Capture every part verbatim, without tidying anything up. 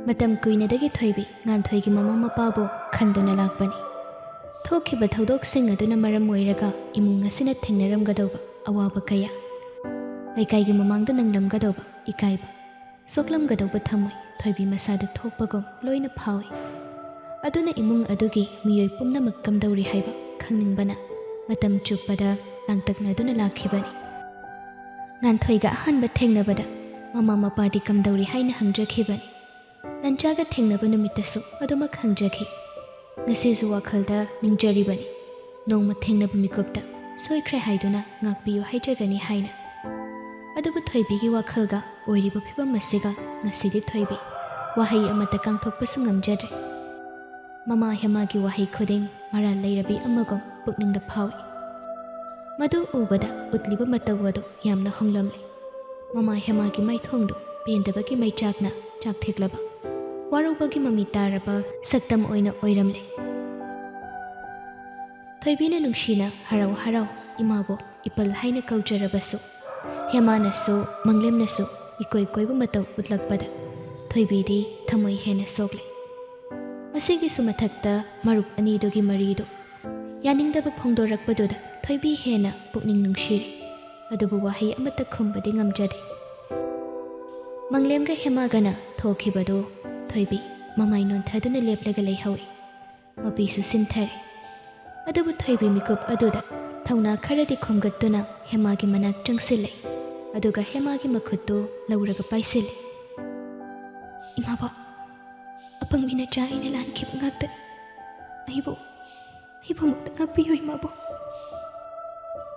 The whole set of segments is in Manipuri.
ꯃꯇꯝ ꯀꯨꯏꯅꯗꯒꯤ ꯊꯣꯏꯕꯤ ꯉꯥꯟꯊꯣꯏꯒꯤ ꯃꯃꯥ ꯃꯄꯥꯕꯨ ꯈꯟꯗꯨꯅ ꯂꯥꯛꯄꯅꯤ꯫ ꯊꯣꯛꯈꯤꯕ ꯊꯧꯗꯣꯛꯁꯤꯡ ꯑꯗꯨꯅ ꯃꯔꯝ ꯑꯣꯏꯔꯒ ꯏꯃꯨꯡ ꯑꯁꯤꯅ ꯊꯦꯡꯅꯔꯝꯒꯗꯧꯕ ꯑꯋꯥꯕ ꯀꯌꯥ, ꯂꯩꯀꯥꯏꯒꯤ ꯃꯃꯥꯡꯗ ꯅꯪꯂꯝꯒꯗꯧꯕ ꯏꯀꯥꯏꯕ, ꯁꯣꯛꯂꯝꯒꯗꯧꯕ ꯊꯃꯣꯏ ꯊꯣꯏꯕꯤ ꯃꯁꯥꯗ ꯊꯣꯛꯄꯒꯨꯝ ꯂꯣꯏꯅ ꯐꯥꯎꯏ꯫ ꯑꯗꯨꯅ ꯏꯃꯨꯡ ꯑꯗꯨꯒꯤ ꯃꯤꯑꯣꯏ ꯄꯨꯝꯅꯃꯛ ꯀꯝꯗꯧꯔꯤ ꯍꯥꯏꯕ ꯈꯪꯅꯤꯡꯕꯅ ꯃꯇꯝ ꯆꯨꯞꯄꯗ ꯂꯥꯡꯇꯛꯅꯗꯨꯅ ꯂꯥꯛꯈꯤꯕꯅꯤ꯫ ꯉꯥꯟꯊꯣꯏꯒ ꯑꯍꯥꯟꯕ ꯊꯦꯡꯅꯕꯗ ꯃꯃꯥ ꯃꯄꯥꯗꯤ ꯀꯝꯗꯧꯔꯤ ꯍꯥꯏꯅ ꯍꯪꯖꯈꯤꯕꯅꯤ꯫ ꯂꯟꯆꯥꯒ ꯊꯦꯡꯅꯕ ꯅꯨꯃꯤꯠꯇꯁꯨ ꯑꯗꯨꯃꯛ ꯍꯪꯖꯈꯤ꯫ ꯉꯁꯤꯁꯨ ꯋꯥꯈꯜꯗ ꯅꯤꯡꯖꯔꯤꯕꯅꯤ, ꯅꯣꯡꯃ ꯊꯦꯡꯅꯕ ꯃꯤꯀꯨꯞꯇ ꯁꯣꯏꯈ꯭ꯔꯦ ꯍꯥꯏꯗꯨꯅ ꯉꯥꯛꯄꯤꯌꯨ ꯍꯥꯏꯖꯒꯅꯤ ꯍꯥꯏꯅ꯫ ꯑꯗꯨꯕꯨ ꯊꯣꯏꯕꯤꯒꯤ ꯋꯥꯈꯜꯒ ꯑꯣꯏꯔꯤꯕ ꯐꯤꯕꯝ ꯑꯁꯤꯒ ꯉꯁꯤꯗꯤ ꯊꯣꯏꯕꯤ ꯋꯥꯍꯩ ꯑꯃꯠꯇ ꯀꯥꯡꯊꯣꯛꯄꯁꯨ ꯉꯝꯖꯗ꯭ꯔꯦ꯫ ꯃꯃꯥ ꯍꯦꯃꯥꯒꯤ ꯋꯥꯍꯩ ꯈꯨꯗꯤꯡ ꯃꯔꯥꯜ ꯂꯩꯔꯕꯤ ꯑꯃꯒꯨꯝ ꯄꯨꯛꯅꯤꯡꯗ ꯐꯥꯎꯏ꯫ ꯃꯗꯨ ꯎꯕꯗ ꯎꯠꯂꯤꯕ ꯃꯇꯧ ꯑꯗꯨ ꯌꯥꯝꯅ ꯍꯣꯡꯂꯝꯂꯦ꯫ ꯃꯃꯥ ꯍꯦꯃꯥꯒꯤ ꯃꯥꯏꯊꯣꯡꯗꯨ ꯄꯦꯟꯗꯕꯒꯤ ꯃꯩꯆꯥꯛꯅ ꯆꯥꯛꯊꯦꯛꯂꯕ, ꯋꯥꯔꯧꯕꯒꯤ ꯃꯃꯤ ꯇꯥꯔꯕ ꯁꯛꯇꯝ ꯑꯣꯏꯅ ꯑꯣꯏꯔꯝꯂꯦ꯫ ꯊꯣꯏꯕꯤꯅ ꯅꯨꯡꯁꯤꯅ ꯍꯔꯥꯎ ꯍꯔꯥꯎ ꯏꯃꯥꯕꯣꯛ ꯏꯄꯜ ꯍꯥꯏꯅ ꯀꯧꯖꯔꯕꯁꯨ, ꯍꯦꯃꯥꯅꯁꯨ ꯃꯪꯂꯦꯝꯅꯁꯨ ꯏꯀꯣꯏ ꯀꯣꯏꯕ ꯃꯇꯧ ꯎꯠꯂꯛꯄꯗ ꯊꯣꯏꯕꯤꯗꯤ ꯊꯃꯣꯏ ꯍꯦꯟꯅ ꯁꯣꯛꯂꯦ꯫ ꯃꯁꯤꯒꯤꯁꯨ ꯃꯊꯛꯇ ꯃꯔꯨꯞ ꯑꯅꯤꯗꯨꯒꯤ ꯃꯔꯤꯗꯨ ꯌꯥꯅꯤꯡꯗꯕ ꯐꯣꯡꯗꯣꯔꯛꯄꯗꯨꯗ ꯊꯣꯏꯕꯤ ꯍꯦꯟꯅ ꯄꯨꯛꯅꯤꯡ ꯅꯨꯡꯁꯤꯔꯦ꯫ ꯑꯗꯨꯕꯨ ꯋꯥꯍꯩ ꯑꯃꯠꯇ ꯈꯨꯝꯕꯗꯤ ꯉꯝꯖꯗꯦ꯫ ꯃꯪꯂꯦꯝꯒ ꯍꯦꯃꯥꯒꯅ ꯊꯣꯛꯈꯤꯕꯗꯨ ꯊꯣꯏꯕꯤ ꯃꯃꯥꯏ ꯅꯣꯟꯊꯗꯨꯅ ꯂꯦꯞꯂꯒ ꯂꯩꯍꯧꯏ꯫ ꯃꯄꯤꯁꯨ ꯁꯤꯟꯊꯔꯦ꯫ ꯑꯗꯨꯕꯨ ꯊꯣꯏꯕꯤ ꯃꯤꯀꯨꯞ ꯑꯗꯨꯗ ꯊꯧꯅꯥ ꯈꯔꯗꯤ ꯈꯣꯝꯒꯠꯇꯨꯅ ꯍꯦꯃꯥꯒꯤ ꯃꯅꯥꯛ ꯆꯪꯁꯤꯜꯂꯦ꯫ ꯑꯗꯨꯒ ꯍꯦꯃꯥꯒꯤ ꯃꯈꯨꯠꯇꯨ ꯂꯧꯔꯒ ꯄꯥꯏꯁꯤꯜꯂꯦ꯫ "ꯏꯃꯥꯕꯣꯛ, ꯑꯄꯪꯕꯤ ꯅꯆꯥ ꯑꯩꯅ ꯂꯥꯟꯈꯤꯕ ꯉꯥꯛꯇꯅꯤ꯫ ꯑꯩꯕꯨ, ꯑꯩꯕꯨ ꯑꯃꯨꯛꯇ ꯉꯥꯛꯄꯤꯌꯨ ꯏꯃꯥꯕꯣꯛ꯫"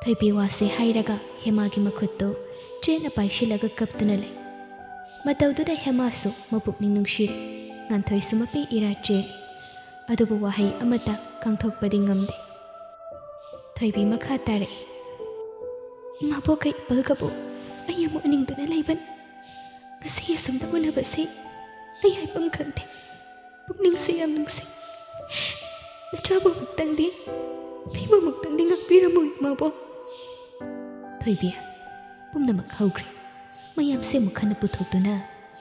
ꯊꯣꯏꯕꯤ ꯋꯥꯁꯦ ꯍꯥꯏꯔꯒ ꯍꯦꯃꯥꯒꯤ ꯃꯈꯨꯠꯇꯨ ꯆꯦꯠꯅ ꯄꯥꯏꯁꯤꯜꯂꯒ ꯀꯞꯇꯨꯅ ꯂꯩ꯫ ꯃꯇꯧꯗꯨꯗ ꯍꯦꯃꯥꯁꯨ ꯃꯄꯨꯛꯅꯤꯡ ꯅꯨꯡꯁꯤꯔꯦ꯫ ꯉꯥꯟꯊꯣꯏꯁꯨ ꯃꯄꯤ ꯏꯔꯥ ꯆꯦꯜꯂꯤ꯫ ꯑꯗꯨꯕꯨ ꯋꯥꯍꯩ ꯑꯃꯠꯇ ꯀꯥꯡꯊꯣꯛꯄꯗꯤ ꯉꯝꯗꯦ꯫ ꯊꯣꯏꯕꯤ ꯃꯈꯥ ꯇꯥꯔꯛꯏ꯫ "ꯏꯃꯥꯕꯣꯛꯀ ꯏꯄꯜꯒꯕꯨ ꯑꯩ ꯑꯃꯨꯛ ꯎꯅꯤꯡꯗꯨꯅ ꯂꯩꯕꯅꯤ꯫ ꯉꯁꯤ ꯑꯁꯨꯝꯅ ꯎꯅꯕꯁꯤ ꯑꯩ ꯍꯥꯏꯐꯝ ꯈꯪꯗꯦ꯫ ꯄꯨꯛꯅꯤꯡꯁꯦ ꯌꯥꯝ ꯅꯨꯡꯁꯤ꯫ ꯅꯆꯥꯕꯨ ꯑꯃꯨꯛꯇꯪꯗꯤ, ꯑꯩꯕꯨ ꯑꯃꯨꯛꯇꯪꯗꯤ ꯉꯥꯛꯄꯤꯔꯝꯃꯨ ꯏꯃꯥꯕꯣꯛ꯫" ꯊꯣꯏꯕꯤ, ꯄꯨꯝꯅꯃꯛ ꯍꯧꯈ꯭ꯔꯦ꯫ ꯃꯌꯥꯝꯁꯦ ꯑꯃꯨꯛ ꯍꯟꯅ ꯄꯨꯊꯣꯛꯇꯨꯅ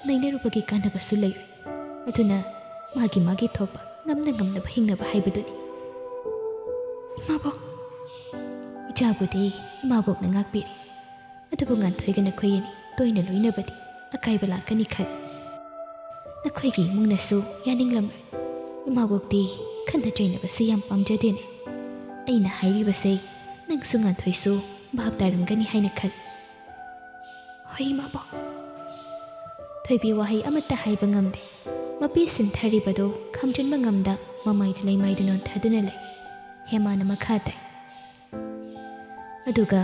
ꯅꯩꯅꯔꯨꯕꯒꯤ ꯀꯥꯟꯅꯕꯁꯨ ꯂꯩꯔꯣꯏ꯫ ꯑꯗꯨꯅ ꯃꯥꯒꯤ ꯃꯥꯒꯤ ꯊꯣꯛꯄ ꯉꯝꯅ ꯉꯝꯅꯕ ꯍꯤꯡꯅꯕ ꯍꯥꯏꯕꯗꯨꯅꯤ꯫ ꯏꯃꯥꯕꯣꯛ, ꯏꯆꯥꯕꯨꯗꯤ ꯏꯃꯥꯕꯣꯛꯅ ꯉꯥꯛꯄꯤꯔꯦ, ꯑꯗꯨꯕꯨ ꯉꯥꯟꯊꯣꯏꯒ ꯅꯈꯣꯏ ꯑꯅꯤ ꯇꯣꯏꯅ ꯂꯣꯏꯅꯕꯗꯤ ꯑꯀꯥꯏꯕ ꯂꯥꯛꯀꯅꯤ ꯈꯜꯂꯤ꯫ ꯅꯈꯣꯏꯒꯤ ꯏꯃꯨꯡꯅꯁꯨ ꯌꯥꯅꯤꯡꯂꯝꯂꯣꯏ꯫ ꯏꯃꯥꯕꯣꯛꯇꯤ ꯈꯟꯅ ꯆꯩꯅꯕꯁꯤ ꯌꯥꯝ ꯄꯥꯝꯖꯗꯦꯅꯦ꯫ ꯑꯩꯅ ꯍꯥꯏꯔꯤꯕꯁꯦ ꯅꯪꯁꯨ ꯉꯥꯟꯊꯣꯏꯁꯨ ꯚꯥꯞ ꯇꯥꯔꯝꯒꯅꯤ ꯍꯥꯏꯅ ꯈꯜꯂꯤ꯫ ꯍꯣꯏ ꯏꯃꯥꯕꯣꯛ꯫ ꯊꯣꯏꯕꯤ ꯋꯥꯍꯩ ꯑꯃꯠꯇ ꯍꯥꯏꯕ ꯉꯝꯗꯦ꯫ ꯃꯄꯤ ꯁꯤꯟꯊꯔꯤꯕꯗꯨ ꯈꯝꯖꯤꯟꯕ ꯉꯝꯗ ꯃꯃꯥꯏꯗ ꯂꯩꯃꯥꯏꯗ ꯅꯣꯟꯊꯗꯨꯅ ꯂꯩ꯫ ꯍꯦꯃꯥꯅ ꯃꯈꯥ ꯇꯥꯏ꯫ ꯑꯗꯨꯒ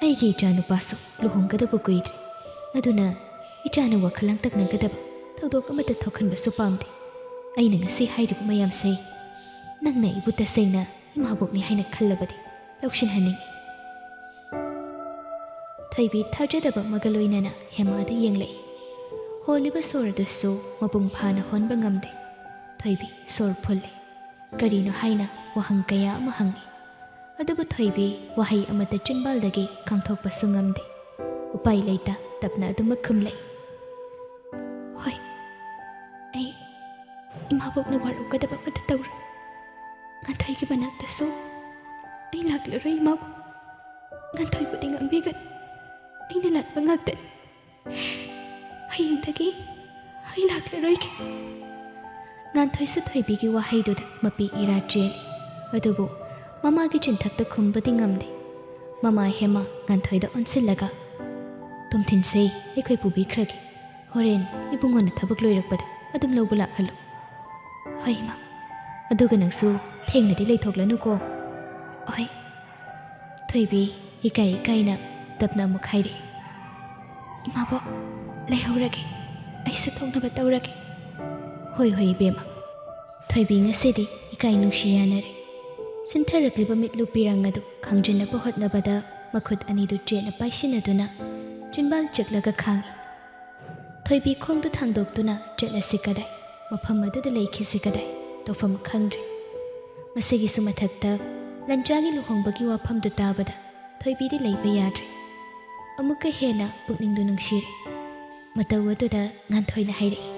ꯑꯩꯒꯤ ꯏꯆꯥꯅꯨꯄꯥꯁꯨ ꯂꯨꯍꯣꯡꯒꯗꯕ ꯀꯨꯏꯗ꯭ꯔꯦ꯫ ꯑꯗꯨꯅ ꯏꯆꯥꯅ ꯋꯥꯈꯜ ꯂꯥꯡꯇꯛꯅꯒꯗꯕ ꯊꯧꯗꯣꯛ ꯑꯃꯠꯇ ꯊꯣꯛꯍꯟꯕꯁꯨ ꯄꯥꯝꯗꯦ꯫ ꯑꯩꯅ ꯉꯁꯤ ꯍꯥꯏꯔꯤꯕ ꯃꯌꯥꯝꯁꯦ ꯅꯪꯅ ꯑꯩꯕꯨ ꯇꯁꯦꯡꯅ ꯏꯃꯥꯕꯣꯛꯅꯤ ꯍꯥꯏꯅ ꯈꯜꯂꯕꯗꯤ ꯂꯧꯁꯤꯟꯍꯟꯅꯤꯡꯏ꯫ ꯊꯣꯏꯕꯤ ꯊꯥꯖꯗꯕ ꯑꯃꯒ ꯂꯣꯏꯅꯅ ꯍꯦꯃꯥꯗ ꯌꯦꯡꯂꯛꯏ꯫ ꯍꯣꯜꯂꯤꯕ ꯁꯣꯔ ꯑꯗꯨꯁꯨ ꯃꯄꯨꯡ ꯐꯥꯅ ꯍꯣꯟꯕ ꯉꯝꯗꯦ꯫ ꯊꯣꯏꯕꯤ ꯁꯣꯔ ꯐꯨꯜꯂꯤ꯫ ꯀꯔꯤꯅꯣ ꯍꯥꯏꯅ ꯋꯥꯍꯪ ꯀꯌꯥ ꯑꯃ ꯍꯪꯏ꯫ ꯑꯗꯨꯕꯨ ꯊꯣꯏꯕꯤ ꯋꯥꯍꯩ ꯑꯃꯠꯇ ꯆꯤꯟꯕꯥꯜꯗꯒꯤ ꯈꯪꯊꯣꯛꯄꯁꯨ ꯉꯝꯗꯦ꯫ ꯎꯄꯥꯏ ꯂꯩꯇ ꯇꯞꯅ ꯑꯗꯨꯃꯛ ꯈꯨꯝꯂꯛꯏ꯫ ꯍꯣꯏ, ꯑꯩ ꯏꯃꯥꯕꯣꯛꯅ ꯋꯥꯔꯧꯒꯗꯕ ꯑꯃꯠꯇ ꯇꯧꯔꯣꯏ꯫ ꯉꯥꯟꯊꯣꯏꯒꯤ ꯃꯅꯥꯛꯇꯁꯨ ꯑꯩ ꯂꯥꯛꯂꯔꯣꯏ ꯏꯃꯥꯕꯣꯛ꯫ ꯉꯥꯟꯊꯣꯏꯕꯨꯗꯤ ꯉꯥꯡꯕꯤꯒꯅꯨ꯫ ꯑꯩꯅ ꯂꯥꯟꯕ ꯉꯥꯛꯇꯅꯤ꯫ ꯍꯌꯦꯡꯗꯒꯤ ꯑꯩ ꯂꯥꯛꯂꯔꯣꯏꯒꯦ꯫ ꯉꯥꯟꯊꯣꯏꯁꯨ ꯊꯣꯏꯕꯤꯒꯤ ꯋꯥꯍꯩꯗꯨꯗ ꯃꯄꯤ ꯏꯔꯥ ꯆꯦꯜꯂꯤ꯫ ꯑꯗꯨꯕꯨ ꯃꯃꯥꯒꯤ ꯆꯤꯟꯊꯛꯇ ꯈꯨꯝꯕꯗꯤ ꯉꯝꯗꯦ꯫ ꯃꯃꯥ ꯍꯦꯃꯥ ꯉꯥꯟꯊꯣꯏꯗ ꯑꯣꯟꯁꯤꯜꯂꯒ, "ꯇꯣꯝꯊꯤꯟꯁꯦ ꯑꯩꯈꯣꯏ ꯄꯨꯕꯤꯈ꯭ꯔꯒꯦ꯫ ꯍꯣꯔꯦꯟ ꯏꯕꯨꯡꯉꯣꯅ ꯊꯕꯛ ꯂꯣꯏꯔꯛꯄꯗ ꯑꯗꯨꯝ ꯂꯧꯕ ꯂꯥꯛꯍꯜꯂꯨ꯫" "ꯍꯣꯏ ꯏꯃꯥ꯫ ꯑꯗꯨꯒ ꯅꯪꯁꯨ ꯊꯦꯡꯅꯗꯤ ꯂꯩꯊꯣꯛꯂꯅꯨꯀꯣ꯫" "ꯍꯣꯏ꯫" ꯊꯣꯏꯕꯤ ꯏꯀꯥꯏ ꯏꯀꯥꯏꯅ ꯇꯞꯅ ꯑꯃꯨꯛ ꯍꯥꯏꯔꯛꯏ꯫ "ꯏꯃꯥꯕꯣꯛ, ꯂꯩꯍꯧꯔꯒꯦ꯫ ꯑꯩꯁꯨ ꯊꯣꯛꯅꯕ ꯇꯧꯔꯒꯦ꯫" "ꯍꯣꯏ, ꯍꯣꯏ, ꯏꯕꯦꯝꯃ꯫" ꯊꯣꯏꯕꯤ ꯉꯁꯤꯗꯤ ꯏꯀꯥꯏ ꯅꯨꯡꯁꯤ ꯌꯥꯅꯔꯦ꯫ ꯆꯤꯟꯊꯔꯛꯂꯤꯕ ꯃꯤꯠꯂꯨ ꯄꯤꯔꯥꯡ ꯑꯗꯨ ꯈꯪꯖꯤꯟꯅꯕ ꯍꯣꯠꯅꯕꯗ ꯃꯈꯨꯠ ꯑꯅꯤꯗꯨ ꯆꯦꯠꯅ ꯄꯥꯏꯁꯤꯟꯅꯗꯨꯅ ꯆꯤꯟꯕꯥꯜ ꯆꯤꯛꯂꯒ ꯈꯥꯡꯏ꯫ ꯊꯣꯏꯕꯤ ꯈꯣꯡꯗꯨ ꯊꯥꯡꯗꯣꯛꯇꯨꯅ ꯆꯠꯂꯁꯤ ꯀꯗꯥꯏ? ꯃꯐꯝ ꯑꯗꯨꯗ ꯂꯩꯈꯤꯁꯤ ꯀꯗꯥꯏ? ꯇꯧꯐꯝ ꯈꯪꯗ꯭ꯔꯦ꯫ ꯃꯁꯤꯒꯤꯁꯨ ꯃꯊꯛꯇ ꯂꯟꯆꯥꯒꯤ ꯂꯨꯍꯣꯡꯕꯒꯤ ꯋꯥꯐꯝꯗꯨ ꯇꯥꯕꯗ ꯊꯣꯏꯕꯤꯗꯤ ꯂꯩꯕ ꯌꯥꯗ꯭ꯔꯦ꯫ ꯑꯃꯨꯛꯀ ꯍꯦꯟꯅ ꯄꯨꯛꯅꯤꯡꯗꯨ ꯅꯨꯡꯁꯤꯔꯦ꯫ ꯃꯇꯧ ꯑꯗꯨꯗ ꯉꯥꯟꯊꯣꯏꯅ ꯍꯥꯏꯔꯛꯏ,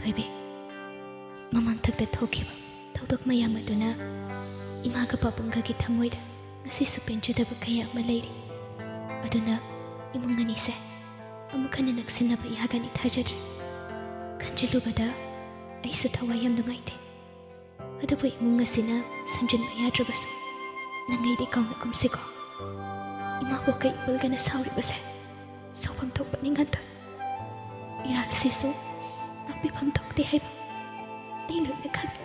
ꯑꯣꯏꯕꯤ, ꯃꯃꯥꯡꯊꯛꯇ ꯊꯣꯛꯈꯤꯕ ꯊꯧꯗꯣꯛ ꯃꯌꯥꯝ ꯑꯗꯨꯅ ꯏꯃꯥꯒ ꯄꯥꯕꯨꯡꯒꯒꯤ ꯊꯃꯣꯏꯗ ꯉꯁꯤꯁꯨ ꯄꯦꯟꯖꯗꯕ ꯀꯌꯥ ꯑꯃ ꯂꯩꯔꯤ꯫ ꯑꯗꯨꯅ ꯏꯃꯨꯡ ꯑꯅꯤꯁꯦ ꯑꯃꯨꯛ ꯍꯟꯅ ꯅꯛꯁꯤꯟꯅꯕ ꯌꯥꯒꯅꯤ ꯊꯥꯖꯗ꯭ꯔꯦ꯫ ꯈꯟꯖꯤꯜꯂꯨꯕꯗ ꯑꯩꯁꯨ ꯊꯋꯥꯏ ꯌꯥꯝ ꯅꯨꯡꯉꯥꯏꯇꯦ꯫ ꯑꯗꯨꯕꯨ ꯏꯃꯨꯡ ꯑꯁꯤꯅ ꯁꯟꯖꯤꯟꯕ ꯌꯥꯗ꯭ꯔꯕꯁꯨ ꯅꯪ ꯑꯩꯗꯤ ꯀꯥꯎꯅꯒꯨꯝꯁꯤꯀꯣ꯫ ꯏꯃꯥꯕꯣꯛꯀ ꯏꯄꯨꯜꯒꯅ ꯁꯥꯎꯔꯤꯕꯁꯦ ꯁꯥꯎꯐꯝ ꯊꯣꯛꯄꯅꯤ ꯉꯟꯊꯣꯏ꯫ ꯏꯔꯥꯜꯁꯤꯁꯨ ꯉꯥꯛꯄꯤꯐꯝ ꯊꯣꯛꯇꯦ ꯍꯥꯏꯕ ꯑꯩ ꯂꯣꯏꯅ ꯈꯪꯏ꯫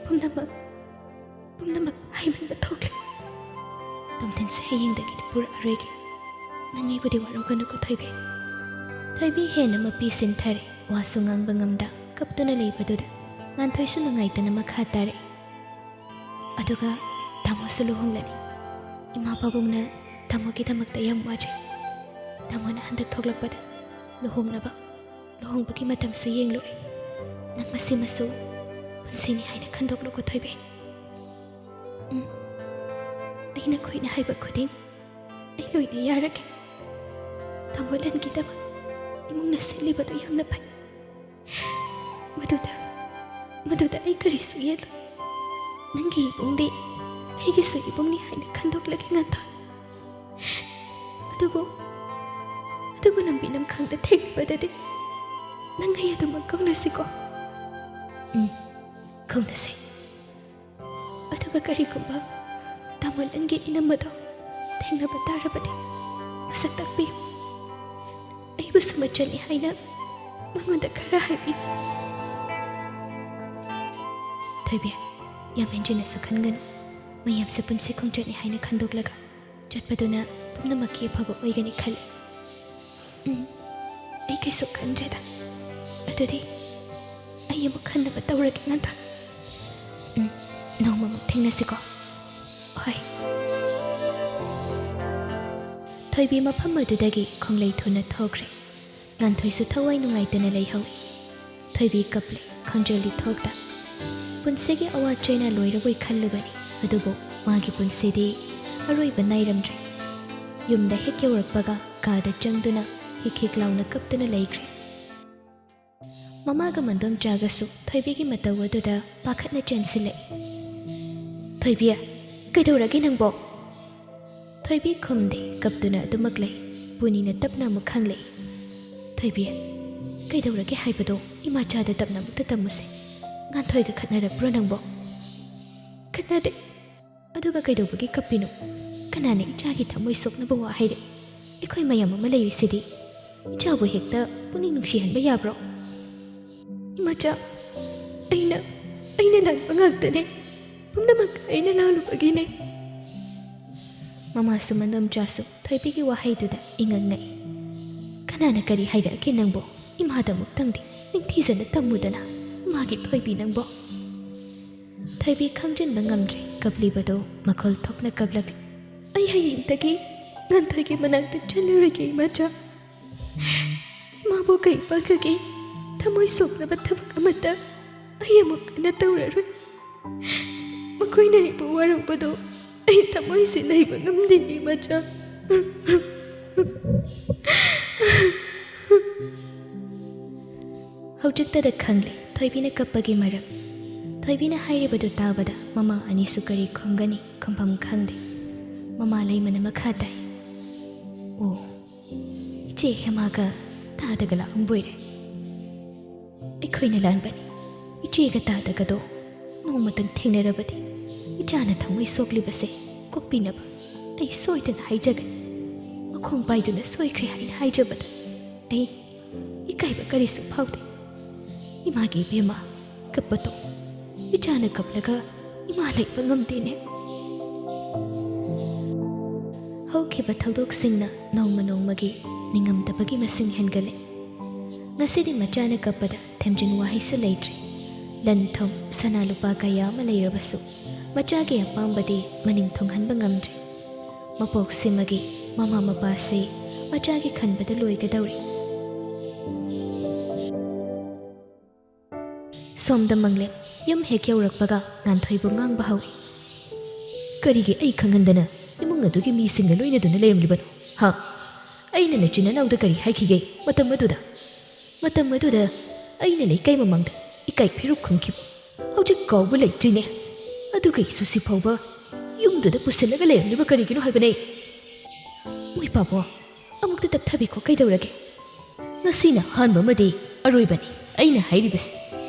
ꯄꯨꯝꯅꯃꯛ ꯄꯨꯝꯅꯃꯛ ꯍꯥꯏꯃꯟꯕ ꯊꯣꯛꯂꯦ꯫ ꯇꯣꯝꯊꯤꯟꯁꯦ ꯍꯌꯦꯡꯗꯒꯤꯗꯤ ꯄꯨꯔꯛꯑꯔꯣꯏꯒꯦ꯫ ꯅꯪ ꯑꯩꯕꯨꯗꯤ ꯋꯥꯔꯧꯒꯅꯨꯀꯣ ꯊꯣꯏꯕꯤ꯫ ꯊꯣꯏꯕꯤ ꯍꯦꯟꯅ ꯃꯄꯤ ꯁꯤꯟꯊꯔꯦ꯫ ꯋꯥꯁꯨ ꯉꯥꯡꯕ ꯉꯝꯗ ꯀꯞꯇꯨꯅ ꯂꯩꯕꯗꯨꯗ ꯉꯥꯟꯊꯣꯏꯁꯨ ꯅꯨꯡꯉꯥꯏꯇꯅ ꯃꯈꯥ ꯇꯥꯔꯛꯏ꯫ ꯑꯗꯨꯒ ꯇꯥꯃꯣꯁꯨ ꯂꯨꯍꯣꯡꯂꯅꯤ꯫ ꯏꯃꯥ ꯄꯥꯕꯨꯡꯅ ꯇꯥꯃꯣꯒꯤꯗꯃꯛꯇ ꯌꯥꯝ ꯋꯥꯖꯩ꯫ ꯇꯥꯃꯣꯅ ꯍꯟꯗꯛ ꯊꯣꯛꯂꯛꯄꯗ ꯂꯨꯍꯣꯡꯅꯕ, ꯂꯨꯍꯣꯡꯕꯒꯤ ꯃꯇꯝꯁꯨ ꯌꯦꯡꯂꯨꯔꯦ꯫ ꯅꯪ ꯃꯁꯤꯃꯁꯨ ꯄꯨꯟꯁꯤꯅꯤ ꯍꯥꯏꯅ ꯈꯟꯗꯣꯛꯂꯨꯀꯣ ꯊꯣꯏꯕꯤ꯫ ꯎꯝ, ꯑꯩꯅ ꯈꯣꯏꯅ ꯍꯥꯏꯕ ꯈꯨꯗꯤꯡ ꯑꯩ ꯂꯣꯏꯅ ꯌꯥꯔꯒꯦ꯫ ꯇꯥꯃꯣ ꯂꯟꯒꯤꯗꯃꯛ ꯏꯃꯨꯡꯅ ꯁꯤꯜꯂꯤꯕꯗꯨ ꯌꯥꯝꯅ ꯐꯩ꯫ ꯃꯗꯨꯗ, ꯃꯗꯨꯗ ꯑꯩ ꯀꯔꯤꯁꯨ ꯌꯦꯠꯂꯣꯏ꯫ ꯅꯪꯒꯤ ꯏꯕꯨꯡꯗꯤ ꯑꯩꯒꯤꯁꯨ ꯏꯕꯨꯡꯅꯤ ꯍꯥꯏꯅ ꯈꯟꯗꯣꯛꯂꯒꯦ ꯉꯟꯊꯣꯏ꯫ ꯑꯗꯨꯕꯨ, ꯑꯗꯨꯕꯨ ꯂꯝꯕꯤ ꯂꯝꯈꯥꯡꯗ ꯊꯦꯡꯅꯕꯗꯗꯤ ꯅꯪ ꯑꯩ ꯑꯗꯨꯃꯛ ꯀꯧꯅꯁꯤꯀꯣ꯫ ꯎꯝ, ꯀꯧꯅꯁꯦ꯫ ꯑꯗꯨꯒ ꯀꯔꯤꯒꯨꯝꯕ ꯇꯥꯃꯣ ꯂꯟꯒꯤ ꯏꯅꯝꯃꯗꯣ ꯊꯦꯡꯅꯕ ꯇꯥꯔꯕꯗꯤ ꯃꯁꯛ ꯇꯥꯛꯄꯤꯌꯨ꯫ ꯑꯩꯕꯨꯁꯨ ꯃꯆꯟꯅꯤ ꯍꯥꯏꯅ ꯃꯉꯣꯟꯗ ꯈꯔ ꯍꯥꯏꯕꯤꯌꯨ꯫ ꯊꯣꯏꯕꯤ, ꯌꯥꯝ ꯍꯦꯟꯖꯤꯟꯅꯁꯨ ꯈꯟꯒꯅꯨ꯫ ꯃꯌꯥꯝꯁꯦ ꯄꯨꯟꯁꯤ ꯈꯣꯡꯆꯠꯅꯤ ꯍꯥꯏꯅ ꯈꯟꯗꯣꯛꯂꯒ ꯆꯠꯄꯗꯨꯅ ꯄꯨꯝꯅꯃꯛꯀꯤ ꯑꯐꯕ ꯑꯣꯏꯒꯅꯤ ꯈꯜꯂꯤ꯫ ꯎꯝ, ꯑꯩ ꯀꯩꯁꯨ ꯈꯟꯗ꯭ꯔꯦꯗ꯫ ꯑꯗꯨꯗꯤ ꯑꯩ ꯑꯃꯨꯛ ꯈꯟꯅꯕ ꯇꯧꯔꯒꯦ ꯉꯟꯊꯣꯏ꯫ ꯎꯝ, ꯅꯣꯡꯃꯃꯨꯛ ꯊꯦꯡꯅꯁꯤꯀꯣ꯫ ꯍꯣꯏ꯫ ꯊꯣꯏꯕꯤ ꯃꯐꯝ ꯑꯗꯨꯗꯒꯤ ꯈꯣꯡꯂꯩ ꯊꯨꯅ ꯊꯣꯛꯈ꯭ꯔꯦ꯫ ꯉꯥꯟꯊꯣꯏꯁꯨ ꯊꯋꯥꯏ ꯅꯨꯡꯉꯥꯏꯇꯅ ꯂꯩꯍꯧꯏ꯫ ꯊꯣꯏꯕꯤ ꯀꯞꯂꯦ, ꯈꯣꯟꯖꯦꯜꯗꯤ ꯊꯣꯛꯇ꯫ ꯄꯨꯟꯁꯤꯒꯤ ꯑꯋꯥ ꯆꯩꯅ ꯂꯣꯏꯔꯕꯣꯏ ꯈꯜꯂꯨꯕꯅꯤ, ꯑꯗꯨꯕꯨ ꯃꯥꯒꯤ ꯄꯨꯟꯁꯤꯗꯤ ꯑꯔꯣꯏꯕ ꯅꯥꯏꯔꯝꯗ꯭ꯔꯦ꯫ ꯌꯨꯝꯗ ꯍꯦꯛ ꯌꯧꯔꯛꯄꯒ ꯀꯥꯗ ꯆꯪꯗꯨꯅ ꯍꯤꯛ ꯍꯤꯛ ꯂꯥꯎꯅ ꯀꯞꯇꯨꯅ ꯂꯩꯈ꯭ꯔꯦ꯫ ꯃꯃꯥꯒ ꯃꯟꯗꯣꯝꯆꯥꯒꯁꯨ ꯊꯣꯏꯕꯤꯒꯤ ꯃꯇꯧ ꯑꯗꯨꯗ ꯄꯥꯈꯠꯅ ꯆꯦꯟꯁꯤꯜꯂꯛꯏ꯫ "ꯊꯣꯏꯕꯤ, ꯀꯩꯗꯧꯔꯒꯦ ꯅꯪꯕꯣ?" ꯊꯣꯏꯕꯤ ꯈꯨꯝꯗꯦ, ꯀꯞꯇꯨꯅ ꯑꯗꯨꯃꯛ ꯂꯩ꯫ ꯄꯨꯅꯤꯅ ꯇꯞꯅ ꯑꯃꯨꯛ ꯈꯪꯂꯛꯏ꯫ "ꯊꯣꯏꯕꯤ, ꯀꯩꯗꯧꯔꯒꯦ ꯍꯥꯏꯕꯗꯣ ꯏꯃꯥꯆꯥꯗ ꯇꯞꯅ ꯑꯃꯨꯛꯇ ꯇꯝꯃꯨꯁꯦ꯫ ꯉꯥꯟꯊꯣꯏꯒ ꯈꯠꯅꯔꯕ꯭ꯔꯣ ꯅꯪꯕꯣ?" "ꯈꯠꯅꯗꯦ꯫ ꯑꯗꯨꯒ ꯀꯩꯗꯧꯕꯒꯤ ꯀꯞꯄꯤꯅꯣ? ꯀꯅꯥꯅ ꯏꯆꯥꯒꯤ ꯊꯃꯣꯏ ꯁꯣꯛꯅꯕ ꯋꯥ ꯍꯥꯏꯔꯦ? ꯑꯩꯈꯣꯏ ꯃꯌꯥꯝ ꯑꯃ ꯂꯩꯔꯤꯁꯤꯗꯤ꯫ ꯏꯆꯥꯕꯨ ꯍꯦꯛꯇ ꯄꯨꯛꯅꯤꯡ ꯅꯨꯡꯁꯤꯍꯟꯕ ꯌꯥꯕ꯭ꯔꯣ?" "ꯏꯃꯥꯆꯥ, ꯑꯩꯅ, ꯑꯩꯅ ꯂꯥꯟꯕ ꯉꯥꯛꯇꯅꯦ꯫ ꯄꯨꯝꯅꯃꯛ ꯑꯩꯅ ꯂꯥꯜꯂꯨꯕꯒꯤꯅꯦ꯫" ꯃꯃꯥꯁꯨ ꯃꯅꯣꯝꯆꯥꯁꯨ ꯊꯣꯏꯕꯤꯒꯤ ꯋꯥꯍꯩꯗꯨꯗ ꯏꯉꯛ ꯉꯛꯏ꯫ "ꯀꯅꯥꯅ ꯀꯔꯤ ꯍꯥꯏꯔꯛꯑꯒꯦ ꯅꯪꯕꯣ? ꯏꯃꯥꯗ ꯑꯃꯨꯛꯇꯪꯗꯤ ꯅꯤꯡꯊꯤꯖꯅ ꯇꯝꯃꯨꯗꯅ, ꯏꯃꯥꯒꯤ ꯊꯣꯏꯕꯤ ꯅꯪꯕꯣ꯫" ꯊꯣꯏꯕꯤ ꯈꯪꯖꯤꯟꯕ ꯉꯝꯗ꯭ꯔꯦ, ꯀꯞꯂꯤꯕꯗꯣ ꯃꯈꯣꯜ ꯊꯣꯛꯅ ꯀꯞꯂꯛꯂꯤ꯫ "ꯑꯩ ꯍꯌꯦꯡꯗꯒꯤ ꯉꯥꯟꯊꯣꯏꯒꯤ ꯃꯅꯥꯛꯇ ꯆꯠꯂꯔꯣꯏꯒꯦ ꯏꯃꯥꯆꯥ꯫ ꯏꯃꯥꯕꯨ ꯀꯩ ꯄꯥꯡꯒꯅꯤ? ꯊꯃꯣꯏ ꯁꯣꯛꯅꯕ ꯊꯕꯛ ꯑꯃꯠꯇ ꯑꯩ ꯑꯃꯨꯛ ꯍꯟꯅ ꯇꯧꯔꯔꯣꯏ꯫ ꯃꯈꯣꯏꯅ ꯑꯩꯕꯨ ꯋꯥꯔꯧꯕꯗꯣ ꯑꯩ ꯊꯃꯣꯏꯁꯦ ꯂꯩꯕ ꯉꯝꯗꯦ ꯏꯃꯥꯆꯥ꯫" ꯍꯧꯖꯤꯛꯇꯗ ꯈꯪꯂꯦ ꯊꯣꯏꯕꯤꯅ ꯀꯞꯄꯒꯤ ꯃꯔꯝ꯫ ꯊꯣꯏꯕꯤꯅ ꯍꯥꯏꯔꯤꯕꯗꯨ ꯇꯥꯕꯗ ꯃꯃꯥ ꯑꯅꯤꯁꯨ ꯀꯔꯤ ꯈꯨꯝꯒꯅꯤ, ꯈꯨꯝꯐꯝ ꯈꯪꯗꯦ꯫ ꯃꯃꯥ ꯂꯩꯃꯅ ꯃꯈꯥ ꯇꯥꯏ꯫ "ꯑꯣ, ꯏꯆꯦ ꯍꯦꯃꯥꯒ ꯇꯥꯗꯒ ꯂꯥꯛꯑꯝꯕꯣꯏꯔꯦ꯫ ꯑꯩꯈꯣꯏꯅ ꯂꯥꯟꯕꯅꯤ꯫ ꯏꯆꯦꯒ ꯇꯥꯗꯒꯗꯣ ꯅꯣꯡꯃꯇꯪ ꯊꯦꯡꯅꯔꯕꯗꯤ ꯏꯆꯥꯅ ꯊꯃꯣꯏ ꯁꯣꯛꯂꯤꯕꯁꯦ ꯀꯣꯛꯄꯤꯅꯕ ꯑꯩ ꯁꯣꯏꯗꯅ ꯍꯥꯏꯖꯒꯅꯤ꯫ ꯃꯈꯣꯡ ꯄꯥꯏꯗꯨꯅ ꯁꯣꯏꯈ꯭ꯔꯦ ꯍꯥꯏꯅ ꯍꯥꯏꯖꯕꯗ ꯑꯩ ꯏꯀꯥꯏꯕ ꯀꯔꯤꯁꯨ ꯐꯥꯎꯗꯦ꯫ ꯏꯃꯥꯒꯤ ꯏꯕꯦꯝꯃ, ꯀꯞꯄ ꯇꯣꯛ꯫ ꯏꯆꯥꯅ ꯀꯞꯂꯒ ꯏꯃꯥ ꯂꯩꯕ ꯉꯝꯗꯦꯅꯦ꯫" ꯍꯧꯈꯤꯕ ꯊꯧꯗꯣꯛꯁꯤꯡꯅ ꯅꯣꯡꯃ ꯅꯣꯡꯃꯒꯤ ꯅꯤꯡꯉꯝꯗꯕꯒꯤ ꯃꯁꯤꯡ ꯍꯦꯟꯒꯠꯂꯦ꯫ ꯉꯁꯤꯗꯤ ꯃꯆꯥꯅ ꯀꯞꯄꯗ ꯊꯦꯝꯖꯤꯟ ꯋꯥꯍꯩꯁꯨ ꯂꯩꯇ꯭ꯔꯦ꯫ ꯂꯟ ꯊꯨꯝ, ꯁꯅꯥ ꯂꯨꯄꯥ ꯀꯌꯥ ꯑꯃ ꯂꯩꯔꯕꯁꯨ ꯃꯆꯥꯒꯤ ꯑꯄꯥꯝꯕꯗꯤ ꯃꯅꯤꯡ ꯊꯨꯡꯍꯟꯕ ꯉꯝꯗ꯭ꯔꯦ꯫ ꯃꯄꯣꯛꯁꯤꯃꯒꯤ ꯃꯃꯥ ꯃꯄꯥꯁꯤ ꯃꯆꯥꯒꯤ ꯈꯟꯕꯗ ꯂꯣꯏꯒꯗꯧꯔꯦ꯫ ꯁꯣꯝꯗ ꯃꯪꯂꯦꯝ ꯌꯨꯝ ꯍꯦꯛ ꯌꯧꯔꯛꯄꯒ ꯉꯥꯟꯊꯣꯏꯕꯨ ꯉꯥꯡꯕ ꯍꯧꯏ꯫ "ꯀꯔꯤꯒꯤ ꯑꯩ ꯈꯪꯍꯟꯗꯅ ꯏꯃꯨꯡ ꯑꯗꯨꯒꯤ ꯃꯤꯁꯤꯡꯒ ꯂꯣꯏꯅꯗꯨꯅ ꯂꯩꯔꯝꯂꯤꯕꯅꯣ? ꯍꯥ? ꯑꯩꯅ ꯅꯆꯤꯟ ꯅꯅꯥꯎꯗ ꯀꯔꯤ ꯍꯥꯏꯈꯤꯒꯦ ꯃꯇꯝ ꯑꯗꯨꯗ? ꯃꯇꯝ ꯑꯗꯨꯗ ꯑꯩꯅ ꯂꯩꯀꯥꯏ ꯃꯃꯥꯡꯗ ꯏꯀꯥꯏ ꯐꯤꯔꯨꯛ ꯈꯨꯝꯈꯤꯕ ꯍꯧꯖꯤꯛ ꯀꯥꯎꯕ ꯂꯩꯇ꯭ꯔꯤꯅꯦ꯫ ꯑꯗꯨꯒ ꯏꯁꯨꯁꯤ ꯐꯥꯎꯕ ꯌꯨꯝꯗꯨꯗ ꯄꯨꯁꯤꯜꯂꯒ ꯂꯩꯔꯝꯂꯤꯕ ꯀꯔꯤꯒꯤꯅꯣ ꯍꯥꯏꯕꯅꯦ? ꯃꯣꯏ ꯄꯥꯕꯣ, ꯑꯃꯨꯛꯇ ꯇꯞꯊꯕꯤꯈꯣ, ꯀꯩꯗꯧꯔꯒꯦ? ꯉꯁꯤꯅ ꯑꯍꯥꯟꯕ ꯑꯃꯗꯤ ꯑꯔꯣꯏꯕꯅꯤ ꯑꯩꯅ ꯍꯥꯏꯔꯤꯕꯁꯤ꯫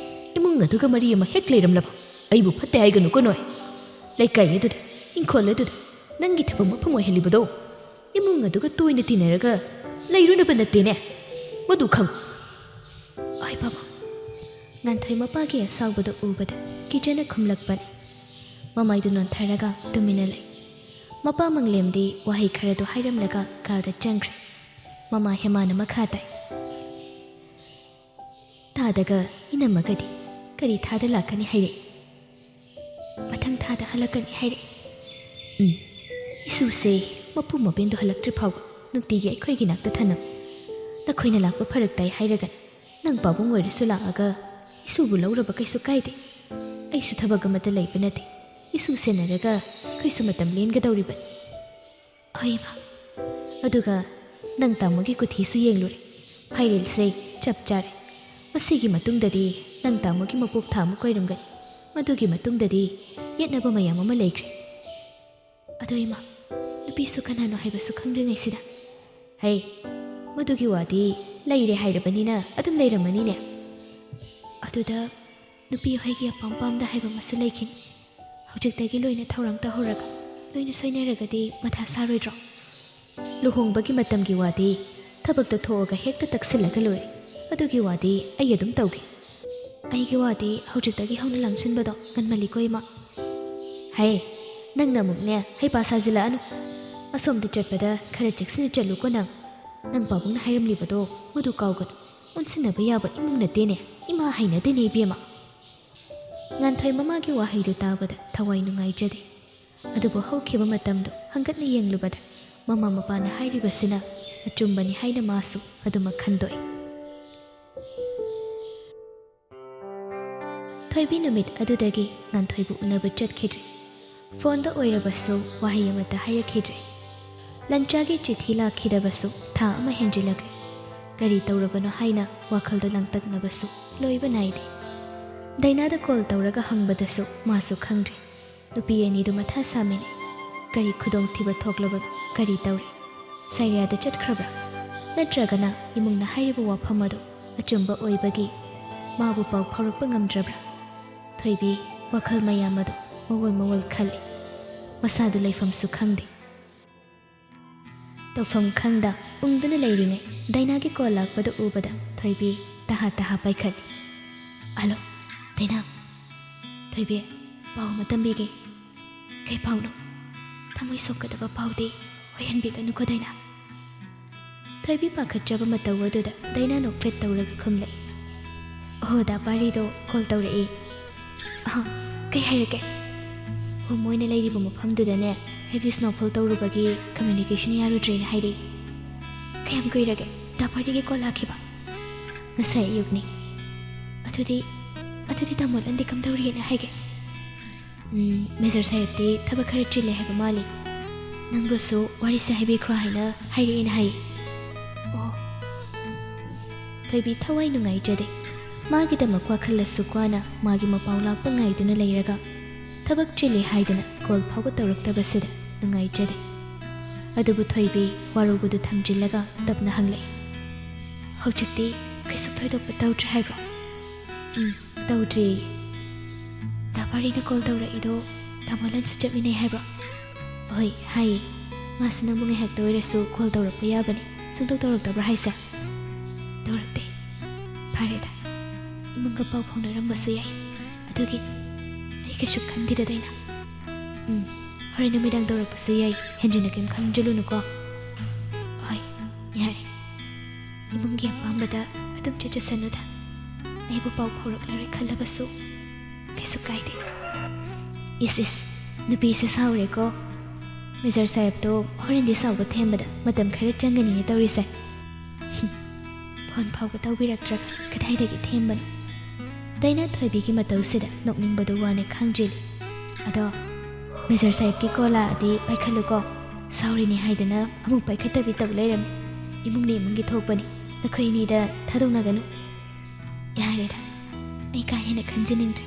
ꯏꯃꯨꯡ ꯑꯗꯨꯒ ꯃꯔꯤ ꯑꯃ ꯍꯦꯛ ꯂꯩꯔꯝꯂꯕ ꯑꯩꯕꯨ ꯐꯠꯇꯦ ꯍꯥꯏꯒꯅꯨꯀꯣ ꯅꯣꯏ꯫ ꯂꯩꯀꯥꯏ ꯑꯗꯨꯗ, ꯏꯪꯈꯣꯜ ꯑꯗꯨꯗ ꯅꯪꯒꯤ ꯊꯕꯛ ꯃꯐꯝ ꯑꯣꯏꯍꯜꯂꯤꯕꯗꯣ ꯏꯃꯨꯡ ꯑꯗꯨꯒ ꯇꯣꯏꯅ ꯇꯤꯟꯅꯔꯒ ꯂꯩꯔꯨꯅꯕ ꯅꯠꯇꯦꯅꯦ꯫ ꯃꯗꯨ ꯈꯪꯉꯨ꯫ ꯑꯩ ꯕꯥꯕꯥ꯫ ꯉꯥꯟꯊꯣꯏ ꯃꯄꯥꯒꯤ ꯑꯁꯥꯎꯕꯗꯨ ꯎꯕꯗ ꯀꯤꯖꯅ ꯈꯨꯝꯂꯛꯄꯅꯤ꯫ ꯃꯃꯥꯏꯗꯨ ꯅꯣꯟꯊꯔꯒ ꯇꯨꯃꯤꯟꯅ ꯂꯩ꯫ ꯃꯄꯥ ꯃꯪꯂꯦꯝꯗꯤ ꯋꯥꯍꯩ ꯈꯔꯗꯨ ꯍꯥꯏꯔꯝꯂꯒ ꯀꯥꯗ ꯆꯪꯈ꯭ꯔꯦ꯫ ꯃꯃꯥ ꯍꯦꯃꯥꯅ ꯃꯈꯥ ꯇꯥꯏ꯫ ꯇꯥꯗꯒ ꯏꯅꯝꯃꯒꯗꯤ ꯀꯔꯤ ꯊꯥꯗ ꯂꯥꯛꯀꯅꯤ ꯍꯥꯏꯔꯛꯏ? ꯃꯊꯪ ꯊꯥꯗ ꯍꯜꯂꯛꯀꯅꯤ ꯍꯥꯏꯔꯛꯏ꯫ ꯎꯝ, ꯏꯁꯨꯁꯦ ꯃꯄꯨ ꯃꯕꯦꯟꯗꯣ ꯍꯜꯂꯛꯇ꯭ꯔꯤ ꯐꯥꯎꯕ ꯅꯨꯡꯇꯤꯒꯤ ꯑꯩꯈꯣꯏꯒꯤ ꯅꯥꯛꯇ ꯊꯅꯝ꯫ ꯅꯈꯣꯏꯅ ꯂꯥꯛꯄ ꯐꯔꯛ ꯇꯥꯏ ꯍꯥꯏꯔꯒꯅ ꯅꯪ ꯄꯥꯕꯨꯡ ꯑꯣꯏꯔꯁꯨ ꯂꯥꯛꯑꯒ ꯏꯁꯨꯕꯨ ꯂꯧꯔꯕ ꯀꯩꯁꯨ ꯀꯥꯏꯗꯦ꯫ ꯑꯩꯁꯨ ꯊꯕꯛ ꯑꯃꯠꯇ ꯂꯩꯕ ꯅꯠꯇꯦ꯫ ꯏꯁꯨ ꯁꯦꯟꯅꯔꯒ ꯑꯩꯈꯣꯏꯁꯨ ꯃꯇꯝ ꯂꯦꯟꯒꯗꯧꯔꯤꯕꯅꯤ꯫ ꯍꯣꯏ ꯏꯃꯥ꯫ ꯑꯗꯨꯒ ꯅꯪ ꯇꯥꯃꯣꯒꯤ ꯀꯨꯊꯤꯁꯨ ꯌꯦꯡꯂꯨꯔꯦ꯫ ꯐꯥꯏꯔꯦꯜꯁꯦ ꯆꯞ ꯆꯥꯔꯦ꯫ ꯃꯁꯤꯒꯤ ꯃꯇꯨꯡꯗꯗꯤ ꯅꯪ ꯇꯥꯃꯣꯒꯤ ꯃꯄꯣꯛ ꯊꯥ ꯑꯃꯨꯛ ꯑꯣꯏꯔꯝꯒꯅꯤ꯫ ꯃꯗꯨꯒꯤ ꯃꯇꯨꯡꯗꯗꯤ ꯌꯦꯠꯅꯕ ꯃꯌꯥꯝ ꯑꯃ ꯂꯩꯈ꯭ꯔꯦ꯫ ꯑꯗꯣ ꯏꯃꯥ, ꯅꯨꯄꯤꯁꯨ ꯀꯅꯥꯅꯣ ꯍꯥꯏꯕꯁꯨ ꯈꯪꯗ꯭ꯔꯤꯉꯩꯁꯤꯗ꯫ ꯍꯩ, ꯃꯗꯨꯒꯤ ꯋꯥꯗꯤ ꯂꯩꯔꯦ ꯍꯥꯏꯔꯕꯅꯤꯅ ꯑꯗꯨꯝ ꯂꯩꯔꯝꯃꯅꯤꯅꯦ꯫ ꯑꯗꯨꯗ ꯅꯨꯄꯤ ꯍꯣꯏꯒꯤ ꯑꯄꯥꯝ ꯄꯥꯝꯗ ꯍꯥꯏꯕ ꯑꯃꯁꯨ ꯂꯩꯈꯤꯅꯤ꯫ ꯍꯧꯖꯤꯛꯇꯒꯤ ꯂꯣꯏꯅ ꯊꯧꯔꯥꯡ ꯇꯧꯍꯧꯔꯒ ꯂꯣꯏꯅ ꯁꯣꯏꯅꯔꯒꯗꯤ ꯃꯊꯥ ꯁꯥꯔꯣꯏꯗ꯭ꯔꯣ? ꯂꯨꯍꯣꯡꯕꯒꯤ ꯃꯇꯝꯒꯤ ꯋꯥꯗꯤ ꯊꯕꯛꯇ ꯊꯣꯛꯑꯒ ꯍꯦꯛꯇ ꯇꯛꯁꯤꯜꯂꯒ ꯂꯣꯏꯔꯦ꯫ ꯑꯗꯨꯒꯤ ꯋꯥꯗꯤ ꯑꯩ ꯑꯗꯨꯝ ꯇꯧꯒꯦ꯫ ꯑꯩꯒꯤ ꯋꯥꯗꯤ ꯍꯧꯖꯤꯛꯇꯒꯤ ꯍꯧꯅ ꯂꯥꯡꯁꯤꯟꯕꯗꯣ ꯉꯟꯃꯜꯂꯤꯀꯣ ꯏꯃꯥ꯫ ꯍꯩ, ꯅꯪꯅ ꯑꯃꯨꯛꯅꯦ ꯍꯩꯄꯥ ꯁꯥꯖꯤꯜꯂꯛꯑꯅꯨ꯫ ꯑꯁꯣꯝꯗ ꯆꯠꯄꯗ ꯈꯔ ꯆꯦꯛꯁꯤꯟꯅ ꯆꯠꯂꯨꯀꯣ ꯅꯪ꯫ ꯅꯪ ꯄꯥꯕꯨꯡꯅ ꯍꯥꯏꯔꯝꯂꯤꯕꯗꯣ ꯃꯗꯨ ꯀꯥꯎꯒꯅꯨ꯫ ꯑꯣꯟꯁꯤꯟꯅꯕ ꯌꯥꯕ ꯏꯃꯨꯡ ꯅꯠꯇꯦꯅꯦ꯫ ꯏꯃꯥ ꯍꯩꯅꯗꯦꯅꯦ ꯏꯕꯦꯝꯃ꯫ ꯉꯥꯟꯊꯣꯏ ꯃꯃꯥꯒꯤ ꯋꯥꯍꯩꯗꯨ ꯇꯥꯕꯗ ꯊꯋꯥꯏ ꯅꯨꯡꯉꯥꯏꯖꯗꯦ꯫ ꯑꯗꯨꯕꯨ ꯍꯧꯈꯤꯕ ꯃꯇꯝꯗꯨ ꯍꯪꯒꯠꯅ ꯌꯦꯡꯂꯨꯕꯗ ꯃꯃꯥ ꯃꯄꯥꯅ ꯍꯥꯏꯔꯤꯕꯁꯤꯅ ꯑꯆꯨꯝꯕꯅꯤ ꯍꯥꯏꯅ ꯃꯥꯁꯨ ꯑꯗꯨꯃꯛ ꯈꯟꯗꯣꯛꯏ꯫ ꯊꯣꯏꯕꯤ ꯅꯨꯃꯤꯠ ꯑꯗꯨꯗꯒꯤ ꯉꯥꯟꯊꯣꯏꯕꯨ ꯎꯅꯕ ꯆꯠꯈꯤꯗ꯭ꯔꯦ꯫ ꯐꯣꯟꯗ ꯑꯣꯏꯔꯕꯁꯨ ꯋꯥꯍꯩ ꯑꯃꯠꯇ ꯍꯥꯏꯔꯛꯈꯤꯗ꯭ꯔꯦ꯫ ꯂꯟꯆꯥꯒꯤ ꯆꯤꯊꯤ ꯂꯥꯛꯈꯤꯗꯕꯁꯨ ꯊꯥ ꯑꯃ ꯍꯦꯟꯖꯤꯜꯂꯛꯂꯦ꯫ ꯀꯔꯤ ꯇꯧꯔꯕꯅꯣ ꯍꯥꯏꯅ ꯋꯥꯈꯜꯗ ꯂꯥꯡꯇꯛꯅꯕꯁꯨ ꯂꯣꯏꯕ ꯅꯥꯏꯗꯦ꯫ ꯗꯥꯏꯅꯥꯗ ꯀꯣꯜ ꯇꯧꯔꯒ ꯍꯪꯕꯗꯁꯨ ꯃꯥꯁꯨ ꯈꯪꯗ꯭ꯔꯦ꯫ ꯅꯨꯄꯤ ꯑꯅꯤꯗꯨ ꯃꯊꯥ ꯁꯥꯃꯤꯅꯦ꯫ ꯀꯔꯤ ꯈꯨꯗꯣꯡꯊꯤꯕ ꯊꯣꯛꯂꯕꯅꯣ? ꯀꯔꯤ ꯇꯧꯔꯦ? ꯁꯥꯏꯔꯤꯌꯥꯗ ꯆꯠꯈ꯭ꯔꯕ꯭ꯔꯥ? ꯅꯠꯇ꯭ꯔꯒꯅ ꯏꯃꯨꯡꯅ ꯍꯥꯏꯔꯤꯕ ꯋꯥꯐꯝ ꯑꯗꯨ ꯑꯆꯨꯝꯕ ꯑꯣꯏꯕꯒꯤ ꯃꯥꯕꯨ ꯄꯥꯎ ꯐꯥꯎꯔꯛꯄ ꯉꯝꯗ꯭ꯔꯕ꯭ꯔꯥ? ꯊꯣꯏꯕꯤ ꯋꯥꯈꯜ ꯃꯌꯥꯝ ꯑꯗꯨ ꯃꯑꯣꯜ ꯃꯑꯣꯜ ꯈꯜꯂꯤ꯫ ꯃꯁꯥꯗꯨ ꯂꯩꯐꯝꯁꯨ ꯈꯪꯗꯦ꯫ ꯇꯧꯐꯝ ꯈꯪꯗ ꯎꯪꯗꯨꯅ ꯂꯩꯔꯤꯉꯩ ꯗꯥꯏꯅꯥꯒꯤ ꯀꯣꯜ ꯂꯥꯛꯄꯗꯨ ꯎꯕꯗ ꯊꯣꯏꯕꯤ ꯇꯍꯥ ꯇꯍꯥ ꯄꯥꯏꯈꯠꯂꯤ꯫ "ꯍꯜꯂꯣ, ꯗꯥꯏꯅꯥ꯫ ꯊꯣꯏꯕꯤ, ꯄꯥꯎ ꯑꯃ ꯇꯝꯕꯤꯒꯦ꯫" "ꯀꯩ ꯄꯥꯎꯅꯣ?" "ꯊꯃꯣꯏ ꯁꯣꯛꯀꯗꯕ ꯄꯥꯎꯗꯤ ꯑꯣꯏꯍꯟꯕꯤꯒꯅꯨꯀꯣ, ꯗꯥꯏꯅꯥ꯫" ꯊꯣꯏꯕꯤ ꯄꯥꯈꯠꯆꯕ ꯃꯇꯧ ꯑꯗꯨꯗ ꯗꯥꯏꯅꯥ ꯅꯣꯛꯐꯦꯠ ꯇꯧꯔꯒ ꯈꯨꯝꯂꯛꯏ꯫ "ꯑꯣꯍꯣ, ꯗꯥ ꯄꯥꯔꯤꯗꯣ ꯀꯣꯜ ꯇꯧꯔꯛꯏ꯫" "ꯑꯍ, ꯀꯩ ꯍꯥꯏꯔꯛꯀꯦ?" "ꯑꯣ, ꯃꯣꯏꯅ ꯂꯩꯔꯤꯕ ꯃꯐꯝꯗꯨꯗꯅꯦ ꯍꯦꯚꯤ ꯁ꯭ꯅꯣꯐꯣꯜ ꯇꯧꯔꯨꯕꯒꯤ ꯀꯝꯃ꯭ꯌꯨꯅꯤꯀꯦꯁꯟ ꯌꯥꯔꯨꯗ꯭ꯔꯦꯅ ꯍꯥꯏꯔꯛꯏ꯫" "ꯀꯌꯥꯝ ꯀꯨꯏꯔꯒꯦ ꯗꯥ ꯄꯥꯔꯤꯒꯤ ꯀꯣꯜ ꯂꯥꯛꯈꯤꯕ?" "ꯉꯁꯥꯏ ꯑꯌꯨꯛꯅꯤ꯫" "ꯑꯗꯨꯗꯤ, ꯑꯗꯨꯗꯤ ꯇꯥꯃꯣ ꯂꯟꯗꯤ ꯀꯝꯗꯧꯔꯤꯅ ꯍꯥꯏꯒꯦ?" "ꯎꯝ, ꯃꯦꯖꯔ ꯁꯥꯍꯦꯕꯇꯤ ꯊꯕꯛ ꯈꯔ ꯆꯤꯜꯂꯦ ꯍꯥꯏꯕ ꯃꯥꯜꯂꯤ꯫ ꯅꯪꯕꯨꯁꯨ ꯋꯥꯔꯤꯁꯦ ꯍꯥꯏꯕꯤꯈ꯭ꯔꯣ ꯍꯥꯏꯅ ꯍꯥꯏꯔꯛꯑꯦꯅ ꯍꯥꯏ꯫" "ꯑꯣ꯫" ꯊꯣꯏꯕꯤ ꯊꯋꯥꯏ ꯅꯨꯡꯉꯥꯏꯖꯗꯦ꯫ ꯃꯥꯒꯤꯗꯃꯛ ꯋꯥꯈꯜ ꯑꯁꯨꯛ ꯋꯥꯅ ꯃꯥꯒꯤ ꯃꯄꯥꯎ ꯂꯥꯛꯄ ꯉꯥꯏꯗꯨꯅ ꯂꯩꯔꯒ, ꯊꯕꯛ ꯆꯤꯜꯂꯤ ꯍꯥꯏꯗꯨꯅ ꯀꯣꯜ ꯐꯥꯎꯕ ꯇꯧꯔꯛꯇꯕꯁꯤꯗ ꯅꯨꯡꯉꯥꯏꯖꯗꯦ꯫ ꯑꯗꯨꯕꯨ ꯊꯣꯏꯕꯤ ꯋꯥꯔꯧꯕꯗꯨ ꯊꯝꯖꯤꯜꯂꯒ ꯇꯞꯅ ꯍꯪꯂꯛꯏ, "ꯍꯧꯖꯤꯛꯇꯤ ꯀꯩꯁꯨ ꯊꯣꯏꯗꯣꯛꯄ ꯇꯧꯗ꯭ꯔꯦ ꯍꯥꯏꯕ꯭ꯔꯣ?" "ꯎꯝ, ꯇꯧꯗ꯭ꯔꯦ꯫" "ꯗꯥ ꯄꯥꯔꯤꯅ ꯀꯣꯜ ꯇꯧꯔꯛꯏꯗꯣ ꯇꯥꯃꯣ ꯂꯟꯁꯨ ꯆꯠꯃꯤꯟꯅꯩ ꯍꯥꯏꯕ꯭ꯔꯣ?" "ꯍꯣꯏ, ꯍꯥꯏꯌꯦ꯫ ꯃꯥꯁꯨ ꯅꯪꯕꯨ ꯉꯥꯏꯍꯥꯛꯇ ꯑꯣꯏꯔꯁꯨ ꯀꯣꯜ ꯇꯧꯔꯛꯄ ꯌꯥꯕꯅꯤ꯫ ꯁꯨꯡꯇꯧ ꯇꯧꯔꯛꯇꯕ꯭ꯔꯥ ꯍꯥꯏꯁꯦ?" "ꯇꯧꯔꯛꯇꯦ꯫" "ꯐꯔꯦꯗ, ꯏꯃꯨꯡꯒ ꯄꯥꯎ ꯐꯥꯎꯅꯔꯝꯕꯁꯨ ꯌꯥꯏ꯫ ꯑꯗꯨꯒꯤ ꯑꯩ ꯀꯩꯁꯨ ꯈꯟꯗꯦꯗ, ꯗꯥꯏꯅꯥ꯫" "ꯎꯝ, ꯍꯣꯔꯦꯟ ꯅꯨꯃꯤꯗꯥꯡ ꯇꯧꯔꯛꯄꯁꯨ ꯌꯥꯏ꯫ ꯍꯦꯟꯖꯤꯟꯅ ꯀꯩꯝ ꯈꯟꯖꯤꯜꯂꯨꯅꯨꯀꯣ꯫" "ꯍꯣꯏ, ꯌꯥꯔꯦ꯫ ꯏꯃꯨꯡꯒꯤ ꯑꯄꯥꯝꯕꯗ ꯑꯗꯨꯝ ꯆꯠꯆꯁꯅꯨꯗ꯫ ꯑꯩꯕꯨ ꯄꯥꯎ ꯐꯥꯎꯔꯛꯂꯔꯣꯏ ꯈꯜꯂꯕꯁꯨ ꯀꯩꯁꯨ ꯀꯥꯏꯗꯦ꯫" "ꯏꯁ, ꯏꯁ, ꯅꯨꯄꯤꯁꯦ ꯁꯥꯎꯔꯦꯀꯣ꯫ ꯃꯦꯖꯔ ꯁꯥꯍꯦꯕꯇꯣ ꯍꯣꯔꯦꯟꯗꯤ ꯁꯥꯎꯕ ꯊꯦꯝꯕꯗ ꯃꯇꯝ ꯈꯔ ꯆꯪꯒꯅꯤꯅꯦ ꯇꯧꯔꯤꯁꯦ꯫" "ꯐꯣꯟ ꯐꯥꯎꯕ ꯇꯧꯕꯤꯔꯛꯇ꯭ꯔꯒ ꯀꯗꯥꯏꯗꯒꯤ ꯊꯦꯝꯕꯅꯣ?" ꯗꯥꯏꯅꯥ ꯊꯣꯏꯕꯤꯒꯤ ꯃꯇꯧꯁꯤꯗ ꯅꯣꯛꯅꯤꯡꯕꯗꯨ ꯋꯥꯅ ꯈꯥꯡꯖꯤꯜꯂꯤ꯫ "ꯑꯗꯣ, ꯃꯦꯖꯔ ꯁꯥꯍꯦꯕꯀꯤ ꯀꯣꯜ ꯂꯥꯛꯑꯗꯤ ꯄꯥꯏꯈꯠꯂꯨꯀꯣ꯫ ꯁꯥꯎꯔꯤꯅꯤ ꯍꯥꯏꯗꯅ ꯑꯃꯨꯛ ꯄꯥꯏꯈꯠꯇꯕꯤ ꯇꯧ ꯂꯩꯔꯝꯃꯤ꯫ ꯏꯃꯨꯡꯅ ꯏꯃꯨꯡꯒꯤ ꯊꯣꯛꯄꯅꯤ꯫ ꯅꯈꯣꯏ ꯑꯅꯤꯗ ꯊꯥꯗꯣꯛꯅꯒꯅꯨ꯫ ꯌꯥꯔꯦꯗ, ꯑꯩ ꯀꯥ ꯍꯦꯟꯅ ꯈꯟꯖꯅꯤꯡꯗ꯭ꯔꯦ꯫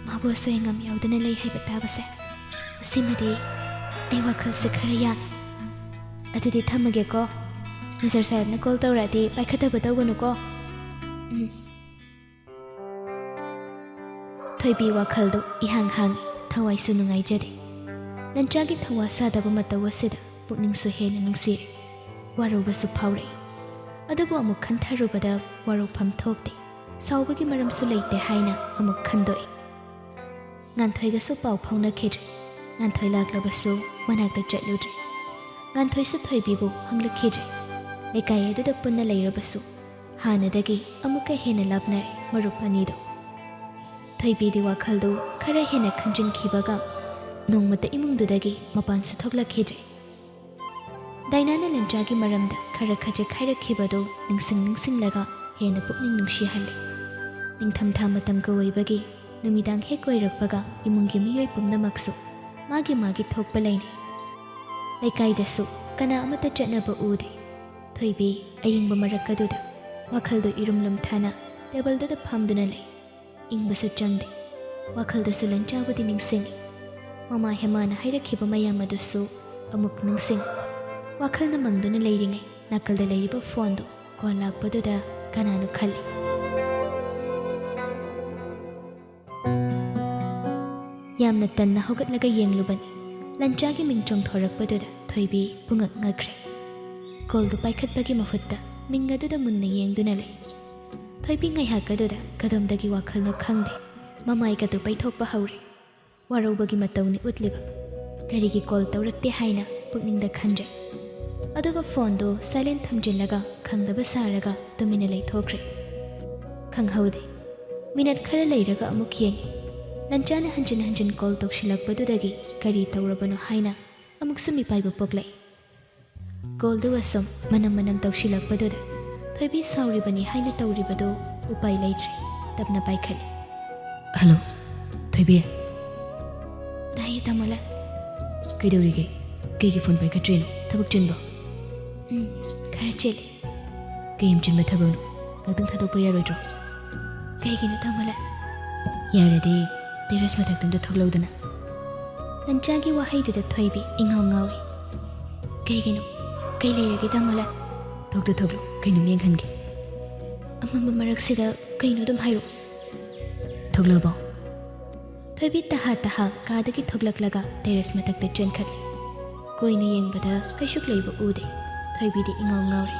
ꯃꯥꯕꯨ ꯑꯁꯣꯏ ꯑꯉꯥꯝ ꯌꯥꯎꯗꯅ ꯂꯩ ꯍꯥꯏꯕ ꯇꯥꯕꯁꯦ, ꯃꯁꯤꯃꯗꯤ ꯑꯩ ꯋꯥꯈꯜꯁꯦ ꯈꯔ ꯌꯥꯡꯉꯦ꯫ ꯑꯗꯨꯗꯤ ꯊꯝꯃꯒꯦꯀꯣ꯫ ꯃꯦꯖꯔ ꯁꯥꯍꯦꯕꯅ ꯀꯣꯜ ꯇꯧꯔꯛꯑꯗꯤ ꯄꯥꯏꯈꯠꯇꯕ ꯇꯧꯒꯅꯨꯀꯣ꯫ ꯎꯝ꯫ ꯊꯣꯏꯕꯤ ꯋꯥꯈꯜꯗꯨ ꯏꯍꯥꯡ ꯍꯥꯡꯏ, ꯊꯋꯥꯏꯁꯨ ꯅꯨꯡꯉꯥꯏꯖꯗꯦ꯫ ꯂꯟꯆꯥꯒꯤ ꯊꯧꯋꯥ ꯁꯥꯗꯕ ꯃꯇꯧ ꯑꯁꯤꯗ ꯄꯨꯛꯅꯤꯡꯁꯨ ꯍꯦꯟꯅ ꯅꯨꯡꯁꯤꯔꯦ, ꯋꯥꯔꯧꯕꯁꯨ ꯐꯥꯎꯔꯛꯏ꯫ ꯑꯗꯨꯕꯨ ꯑꯃꯨꯛ ꯈꯟꯊꯔꯨꯕꯗ ꯋꯥꯔꯧꯐꯝ ꯊꯣꯛꯇꯦ, ꯁꯥꯎꯕꯒꯤ ꯃꯔꯝꯁꯨ ꯂꯩꯇꯦ ꯍꯥꯏꯅ ꯑꯃꯨꯛ ꯈꯟꯗꯣꯛꯏ꯫ ꯉꯥꯟꯊꯣꯏꯒꯁꯨ ꯄꯥꯎ ꯐꯥꯎꯅꯈꯤꯗ꯭ꯔꯦ꯫ ꯉꯥꯟꯊꯣꯏ ꯂꯥꯛꯂꯕꯁꯨ ꯃꯅꯥꯛꯇ ꯆꯠꯂꯨꯗ꯭ꯔꯦ꯫ ꯉꯥꯟꯊꯣꯏꯁꯨ ꯊꯣꯏꯕꯤꯕꯨ ꯍꯪꯂꯛꯈꯤꯗ꯭ꯔꯦ꯫ ꯂꯩꯀꯥꯏ ꯑꯗꯨꯗ ꯄꯨꯟꯅ ꯂꯩꯔꯕꯁꯨ ꯍꯥꯟꯅꯗꯒꯤ ꯑꯃꯨꯛꯀ ꯍꯦꯟꯅ ꯂꯥꯞꯅꯔꯦ ꯃꯔꯨꯞ ꯑꯅꯤꯗꯨ꯫ ꯊꯣꯏꯕꯤꯗꯤ ꯋꯥꯈꯜꯗꯨ ꯈꯔ ꯍꯦꯟꯅ ꯈꯟꯖꯤꯟꯈꯤꯕꯒ ꯅꯣꯡꯃꯇ ꯏꯃꯨꯡꯗꯨꯗꯒꯤ ꯃꯄꯥꯟꯁꯨ ꯊꯣꯛꯂꯛꯈꯤꯗ꯭ꯔꯦ꯫ ꯗꯥꯏꯅꯥꯅ ꯂꯟꯆꯥꯒꯤ ꯃꯔꯝꯗ ꯈꯔ ꯈꯖꯤꯛ ꯍꯥꯏꯔꯛꯈꯤꯕꯗꯨ ꯅꯤꯡꯁꯤꯡ ꯅꯤꯡꯁꯤꯡꯂꯒ ꯍꯦꯟꯅ ꯄꯨꯛꯅꯤꯡ ꯅꯨꯡꯁꯤꯍꯜꯂꯦ꯫ ꯅꯤꯡꯊꯝꯊꯥ ꯃꯇꯝꯒ ꯑꯣꯏꯕꯒꯤ ꯅꯨꯃꯤꯗꯥꯡ ꯍꯦꯛ ꯑꯣꯏꯔꯛꯄꯒ ꯏꯃꯨꯡꯒꯤ ꯃꯤꯑꯣꯏ ꯄꯨꯝꯅꯃꯛꯁꯨ ꯃꯥꯒꯤ ꯃꯥꯒꯤ ꯊꯣꯛꯄ ꯂꯩꯅꯩ꯫ ꯂꯩꯀꯥꯏꯗꯁꯨ ꯀꯅꯥ ꯑꯃꯠꯇ ꯆꯠꯅꯕ ꯎꯗꯦ꯫ ꯊꯣꯏꯕꯤ ꯑꯌꯤꯡꯕ ꯃꯔꯛ ꯑꯗꯨꯗ ꯋꯥꯈꯜꯗꯨ ꯏꯔꯨꯝ ꯂꯨꯝꯊꯥꯅ ꯇꯦꯕꯜꯗꯨꯗ ꯐꯝꯗꯨꯅ ꯂꯩ꯫ ꯏꯪꯕꯁꯨ ꯆꯪꯗꯦ꯫ ꯋꯥꯈꯜꯗꯁꯨ ꯂꯟꯆꯥꯕꯨꯗꯤ ꯅꯤꯡꯁꯤꯡꯉꯤ꯫ ꯃꯃꯥ ꯍꯦꯃꯥꯅ ꯍꯥꯏꯔꯛꯈꯤꯕ ꯃꯌꯥꯝ ꯑꯗꯨꯁꯨ ꯑꯃꯨꯛ ꯅꯤꯡꯁꯤꯡꯉꯤ꯫ ꯋꯥꯈꯜꯅ ꯃꯪꯗꯨꯅ ꯂꯩꯔꯤꯉꯩ ꯅꯥꯀꯜꯗ ꯂꯩꯔꯤꯕ ꯐꯣꯟꯗꯨ ꯀꯣꯜ ꯂꯥꯛꯄꯗꯨꯗ ꯀꯅꯥꯅꯣ ꯈꯜꯂꯤ꯫ ꯌꯥꯝꯅ ꯇꯟꯅ ꯍꯧꯒꯠꯂꯒ ꯌꯦꯡꯂꯨꯕꯅꯤ꯫ ꯂꯟꯆꯥꯒꯤ ꯃꯤꯡ ꯆꯣꯡꯊꯣꯔꯛꯄꯗꯨꯗ ꯊꯣꯏꯕꯤ ꯄꯨꯡꯉꯛ ꯉꯛꯈ꯭ꯔꯦ꯫ ꯀꯣꯜꯗꯨ ꯄꯥꯏꯈꯠꯄꯒꯤ ꯃꯍꯨꯠꯇ ꯃꯤꯡ ꯑꯗꯨꯗ ꯃꯨꯟꯅ ꯌꯦꯡꯗꯨꯅ ꯂꯩ꯫ ꯊꯣꯏꯕꯤ ꯉꯥꯏꯍꯥꯛ ꯑꯗꯨꯗ ꯀꯗꯣꯝꯗꯒꯤ ꯋꯥꯈꯜꯅꯣ ꯈꯪꯗꯦ, ꯃꯃꯥꯏꯒꯗꯨ ꯄꯩꯊꯣꯛꯄ ꯍꯧꯔꯦ꯫ ꯋꯥꯔꯧꯕꯒꯤ ꯃꯇꯧꯅꯤ ꯎꯠꯂꯤꯕ꯫ ꯀꯔꯤꯒꯤ ꯀꯣꯜ ꯇꯧꯔꯛꯇꯦ ꯍꯥꯏꯅ ꯄꯨꯛꯅꯤꯡꯗ ꯈꯟꯖꯩ꯫ ꯑꯗꯨꯒ ꯐꯣꯟꯗꯨ ꯁꯥꯏꯂꯦꯟ ꯊꯝꯖꯤꯜꯂꯒ ꯈꯪꯗꯕ ꯁꯥꯔꯒ ꯇꯨꯃꯤꯟꯅ ꯂꯩꯊꯣꯛꯈ꯭ꯔꯦ꯫ ꯈꯪꯍꯧꯗꯦ꯫ ꯃꯤꯅꯠ ꯈꯔ ꯂꯩꯔꯒ ꯑꯃꯨꯛ ꯌꯦꯡꯉꯤ꯫ ꯂꯟꯆꯥꯅ ꯍꯟꯖꯤꯟ ꯍꯟꯖꯤꯟ ꯀꯣꯜ ꯇꯧꯁꯤꯜꯂꯛꯄꯗꯨꯗꯒꯤ ꯀꯔꯤ ꯇꯧꯔꯕꯅꯣ ꯍꯥꯏꯅ ꯑꯃꯨꯛꯁꯨ ꯃꯤꯄꯥꯏꯕ ꯄꯣꯛꯂꯛꯏ꯫ ꯀꯣꯜꯗꯨ ꯑꯁꯨꯝ ꯃꯅꯝ ꯃꯅꯝ ꯇꯧꯁꯤꯜꯂꯛꯄꯗꯨꯗ ꯊꯣꯏꯕꯤ ꯁꯥꯎꯔꯤꯕꯅꯤ ꯍꯥꯏꯅ ꯇꯧꯔꯤꯕꯗꯨ ꯎꯄꯥꯏ ꯂꯩꯇ꯭ꯔꯦ꯫ ꯇꯞꯅ ꯄꯥꯏꯈꯠꯂꯤ꯫ "ꯍꯜꯂꯣ, ꯊꯣꯏꯕꯤ?" "ꯇꯥꯏꯌꯦ, ꯇꯥꯃꯣꯂꯥ꯫" "ꯀꯩꯗꯧꯔꯤꯒꯦ? ꯀꯩꯒꯤ ꯐꯣꯟ ꯄꯥꯏꯈꯠꯇ꯭ꯔꯤꯅꯣ? ꯊꯕꯛ ꯆꯤꯟꯕ꯭ꯔꯣ?" "ꯎꯝ, ꯈꯔ ꯆꯤꯜꯂꯤ꯫" ꯀꯌꯥꯝ ꯆꯤꯟꯕ ꯊꯕꯛꯅꯣ? ꯉꯥꯛꯇꯪ ꯊꯥꯗꯣꯛꯄ ꯌꯥꯔꯣꯏꯗ꯭ꯔꯣ? ꯀꯩꯒꯤꯅꯣ, ꯇꯥꯃꯣꯂꯥ? ꯌꯥꯔꯗꯤ ꯇꯦꯔꯦꯁ ꯃꯊꯛꯇ ꯑꯝꯇ ꯊꯣꯛꯂꯛꯎꯗꯅ꯫ ꯂꯟꯆꯥꯒꯤ ꯋꯥꯍꯩꯗꯨꯗ ꯊꯣꯏꯕꯤ ꯏꯉꯥꯎ ꯉꯥꯎꯔꯤ꯫ ꯀꯩꯒꯤꯅꯣ? ꯀꯩ ꯂꯩꯔꯒꯦ, ꯇꯥꯃꯣꯂꯥ? ꯊꯣꯛꯇ ꯊꯣꯛꯂꯨ, ꯀꯩꯅꯣꯝ ꯌꯦꯡꯍꯟꯒꯦ꯫ ꯑꯃꯝꯕ ꯃꯔꯛꯁꯤꯗ ꯀꯩꯅꯣ ꯑꯗꯨꯝ ꯍꯥꯏꯔꯛꯑꯣ꯫ ꯊꯣꯛꯂꯛꯑꯕꯣ? ꯊꯣꯏꯕꯤ ꯇꯍꯥ ꯇꯍꯥ ꯀꯥꯗꯒꯤ ꯊꯣꯛꯂꯛꯂꯒ ꯇꯦꯔꯦꯁ ꯃꯊꯛꯇ ꯆꯦꯟꯈꯠꯂꯤ꯫ ꯀꯣꯏꯅ ꯌꯦꯡꯕꯗ ꯀꯩꯁꯨ ꯂꯩꯕ ꯎꯗꯦ꯫ ꯊꯣꯏꯕꯤꯗꯤ ꯏꯉꯥꯎ ꯉꯥꯎꯔꯦ꯫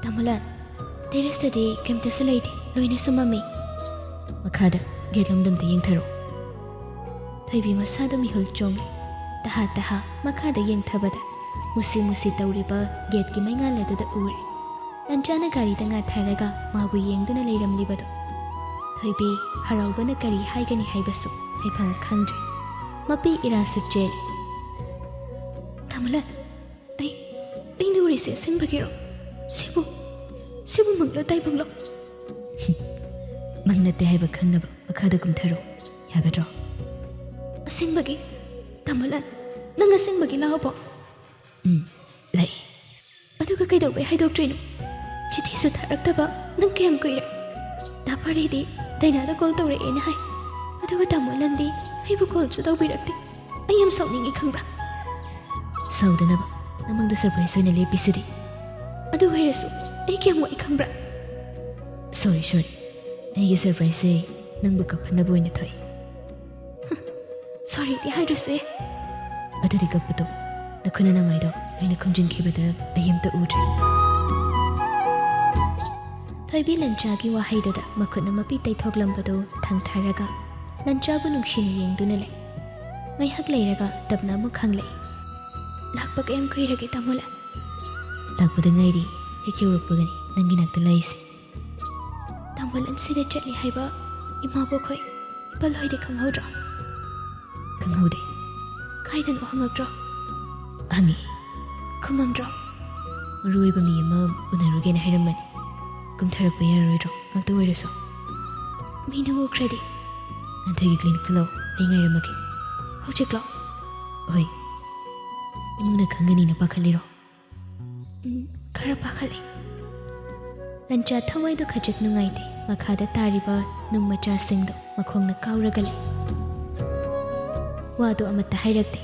"ꯇꯥꯃꯣꯂꯥ, ꯇꯦꯔꯦꯁꯇꯗꯤ ꯀꯩꯝꯇꯁꯨ ꯂꯩꯇꯦ, ꯂꯣꯏꯅꯁꯨ ꯃꯝꯃꯤ꯫ ꯃꯈꯥꯗ ꯒꯦꯠ ꯂꯣꯝꯗ ꯑꯝꯇ ꯌꯦꯡꯊꯔꯛꯑꯣ꯫" ꯊꯣꯏꯕꯤ ꯃꯁꯥꯗ ꯃꯤꯍꯨꯜ ꯆꯣꯡꯂꯦ꯫ ꯇꯍꯥ ꯇꯍꯥ ꯃꯈꯥꯗ ꯌꯦꯡꯊꯕꯗ ꯃꯨꯁꯤ ꯃꯨꯁꯤ ꯇꯧꯔꯤꯕ ꯒꯦꯠꯀꯤ ꯃꯩꯉꯥꯜ ꯑꯗꯨꯗ ꯎꯔꯦ꯫ ꯂꯟꯆꯥꯅ ꯒꯥꯔꯤꯗ ꯉꯥꯊꯔꯒ ꯃꯥꯕꯨ ꯌꯦꯡꯗꯨꯅ ꯂꯩꯔꯝꯂꯤꯕꯗꯨ꯫ ꯊꯣꯏꯕꯤ ꯍꯔꯥꯎꯕꯅ ꯀꯔꯤ ꯍꯥꯏꯒꯅꯤ ꯍꯥꯏꯕꯁꯨ ꯍꯥꯏꯐꯝ ꯈꯪꯗ꯭ꯔꯦ꯫ ꯃꯄꯤ ꯏꯔꯥꯁꯨ ꯆꯦꯜꯂꯤ꯫ "ꯇꯥꯃꯣꯂꯥ, ꯑꯩ, ꯑꯩꯅ ꯎꯔꯤꯁꯦ ꯑꯁꯦꯡꯕꯒꯤꯔꯣ? ꯁꯤꯕꯨ, ꯁꯤꯕꯨ ꯃꯪꯂꯣ ꯇꯥꯏꯕꯪꯂꯣ?" "ꯃꯪ ꯅꯠꯇꯦ ꯍꯥꯏꯕ ꯈꯪꯅꯕ ꯃꯈꯥꯗ ꯀꯨꯝꯊꯔꯣ, ꯌꯥꯒꯗ꯭ꯔꯣ?" "ꯑꯁꯦꯡꯕꯒꯤ? ꯇꯥꯃꯣꯂꯥ, ꯅꯪ ꯑꯁꯦꯡꯕꯒꯤ ꯂꯥꯛꯑꯕꯣ?" "ꯎꯝ, ꯂꯥꯛꯑꯦ꯫" "ꯑꯗꯨꯒ ꯀꯩꯗꯧꯕꯩ ꯍꯥꯏꯗꯣꯛꯇ꯭ꯔꯤꯅꯣ? ꯆꯤꯊꯤꯁꯨ ꯊꯥꯔꯛꯇꯕ ꯅꯪ ꯀꯌꯥꯝ ꯀꯨꯏꯔꯦ? ꯗꯥ ꯐꯔꯦꯗꯤ ꯗꯥꯏꯅꯥꯗ ꯀꯣꯜ ꯇꯧꯔꯛꯑꯦꯅ ꯍꯥꯏ, ꯑꯗꯨꯒ ꯇꯥꯃꯣꯂꯥꯟꯗꯤ ꯑꯩꯕꯨ ꯀꯣꯜꯁꯨ ꯇꯧꯕꯤꯔꯛꯇꯦ꯫ ꯑꯩ ꯌꯥꯝ ꯁꯥꯎꯅꯤꯡꯉꯤ, ꯈꯪꯕ꯭ꯔꯥ?" "ꯁꯥꯎꯗꯅꯕ ꯅꯃꯥꯡꯗ ꯁꯔꯄ꯭ꯔꯥꯏꯖ ꯑꯣꯏꯅ ꯂꯦꯞꯄꯤꯁꯤꯗꯤ꯫" "ꯑꯗꯨ ꯑꯣꯏꯔꯁꯨ ꯑꯩ ꯀꯌꯥꯝ ꯋꯥꯏ, ꯈꯪꯕ꯭ꯔꯥ?" "ꯁꯣꯔꯤ, ꯁꯣꯔꯤ, ꯑꯩꯒꯤ ꯁꯔꯄ꯭ꯔꯥꯏꯖꯁꯦ ꯅꯪꯕꯨ ꯀꯞꯍꯟꯅꯕ ꯑꯣꯏꯅ ꯊꯣꯛꯏ꯫" "ꯁꯣꯔꯤꯗꯤ ꯍꯥꯏꯗ꯭ꯔꯁꯨ ꯌꯥꯏ꯫" "ꯑꯗꯨꯗꯤ ꯀꯞꯄꯗꯣ, ꯅꯈꯨꯠꯅ ꯅꯃꯥꯏꯗꯣ ꯑꯩꯅ ꯈꯨꯝꯖꯤꯟꯈꯤꯕꯗ ꯑꯩ ꯑꯝꯇ ꯎꯗ꯭ꯔꯦ꯫" ꯊꯣꯏꯕꯤ ꯂꯟꯆꯥꯒꯤ ꯋꯥꯍꯩꯗꯨꯗ ꯃꯈꯨꯠꯅ ꯃꯄꯤ ꯇꯩꯊꯣꯛꯂꯝꯕꯗꯨ ꯊꯥꯡꯊꯔꯒ ꯂꯟꯆꯥꯕꯨ ꯅꯨꯡꯁꯤꯅ ꯌꯦꯡꯗꯨꯅ ꯂꯩ꯫ ꯉꯥꯏꯍꯥꯛ ꯂꯩꯔꯒ ꯇꯞꯅ ꯑꯃꯨꯛ ꯍꯪꯂꯛꯏ꯫ "ꯂꯥꯛꯄ ꯀꯌꯥꯝ ꯀꯨꯏꯔꯒꯦ, ꯇꯥꯃꯣꯂꯥ?" "ꯂꯥꯛꯄꯗ ꯉꯥꯏꯔꯤ, ꯍꯦꯛ ꯌꯧꯔꯛꯄꯒꯅꯤ ꯅꯪꯒꯤ ꯅꯥꯛꯇ ꯂꯥꯛꯏꯁꯦ꯫" "ꯇꯥꯃꯣꯂꯥꯟ ꯁꯤꯗ ꯆꯠꯂꯤ ꯍꯥꯏꯕ ꯏꯃꯥꯕꯣꯛ ꯍꯣꯏ, ꯏꯄꯥꯜ ꯍꯣꯏꯗꯤ ꯈꯪꯍꯧꯗ꯭ꯔꯣ?" "ꯈꯪꯍꯧꯗꯦ꯫" "ꯀꯥꯏꯗꯅꯣ ꯍꯪꯉꯛꯇ꯭ꯔꯣ?" "ꯍꯪꯉꯤ꯫" "ꯈꯨꯝꯃꯝꯗ꯭ꯔꯣ?" "ꯃꯔꯨ ꯑꯣꯏꯕ ꯃꯤ ꯑꯃ ꯎꯅꯔꯨꯒꯦꯅ ꯍꯥꯏꯔꯝꯕꯅꯤ꯫ ꯀꯨꯝꯊꯔꯛꯄ ꯌꯥꯔꯔꯣꯏꯗ꯭ꯔꯣ, ꯉꯥꯛꯇ ꯑꯣꯏꯔꯁꯨ?" "ꯃꯤꯅ ꯎꯈ꯭ꯔꯗꯤ?" "ꯉꯥꯟꯊꯣꯏꯒꯤ ꯀ꯭ꯂꯤꯅꯤꯛꯇ ꯂꯥꯛꯑꯣ, ꯑꯩ ꯉꯥꯏꯔꯝꯃꯒꯦ꯫" "ꯍꯧꯖꯤꯛꯂꯣ?" "ꯍꯣꯏ꯫" "ꯏꯃꯨꯡꯅ ꯈꯪꯒꯅꯤꯅ ꯄꯥꯈꯠꯂꯤꯔꯣ?" "ꯎꯝ, ꯈꯔ ꯄꯥꯈꯠꯂꯤ꯫ ꯂꯟꯆꯥ ꯊꯋꯥꯏꯗꯣ ꯈꯖꯤꯛ ꯅꯨꯡꯉꯥꯏꯇꯦ꯫ ꯃꯈꯥꯗ ꯇꯥꯔꯤꯕ ꯅꯨꯡ ꯃꯆꯥꯁꯤꯡꯗꯣ ꯃꯈꯣꯡꯅ ꯀꯥꯎꯔꯒ ꯂꯩ꯫ ꯋꯥꯗꯣ ꯑꯃꯠꯇ ꯍꯥꯏꯔꯛꯇꯦ꯫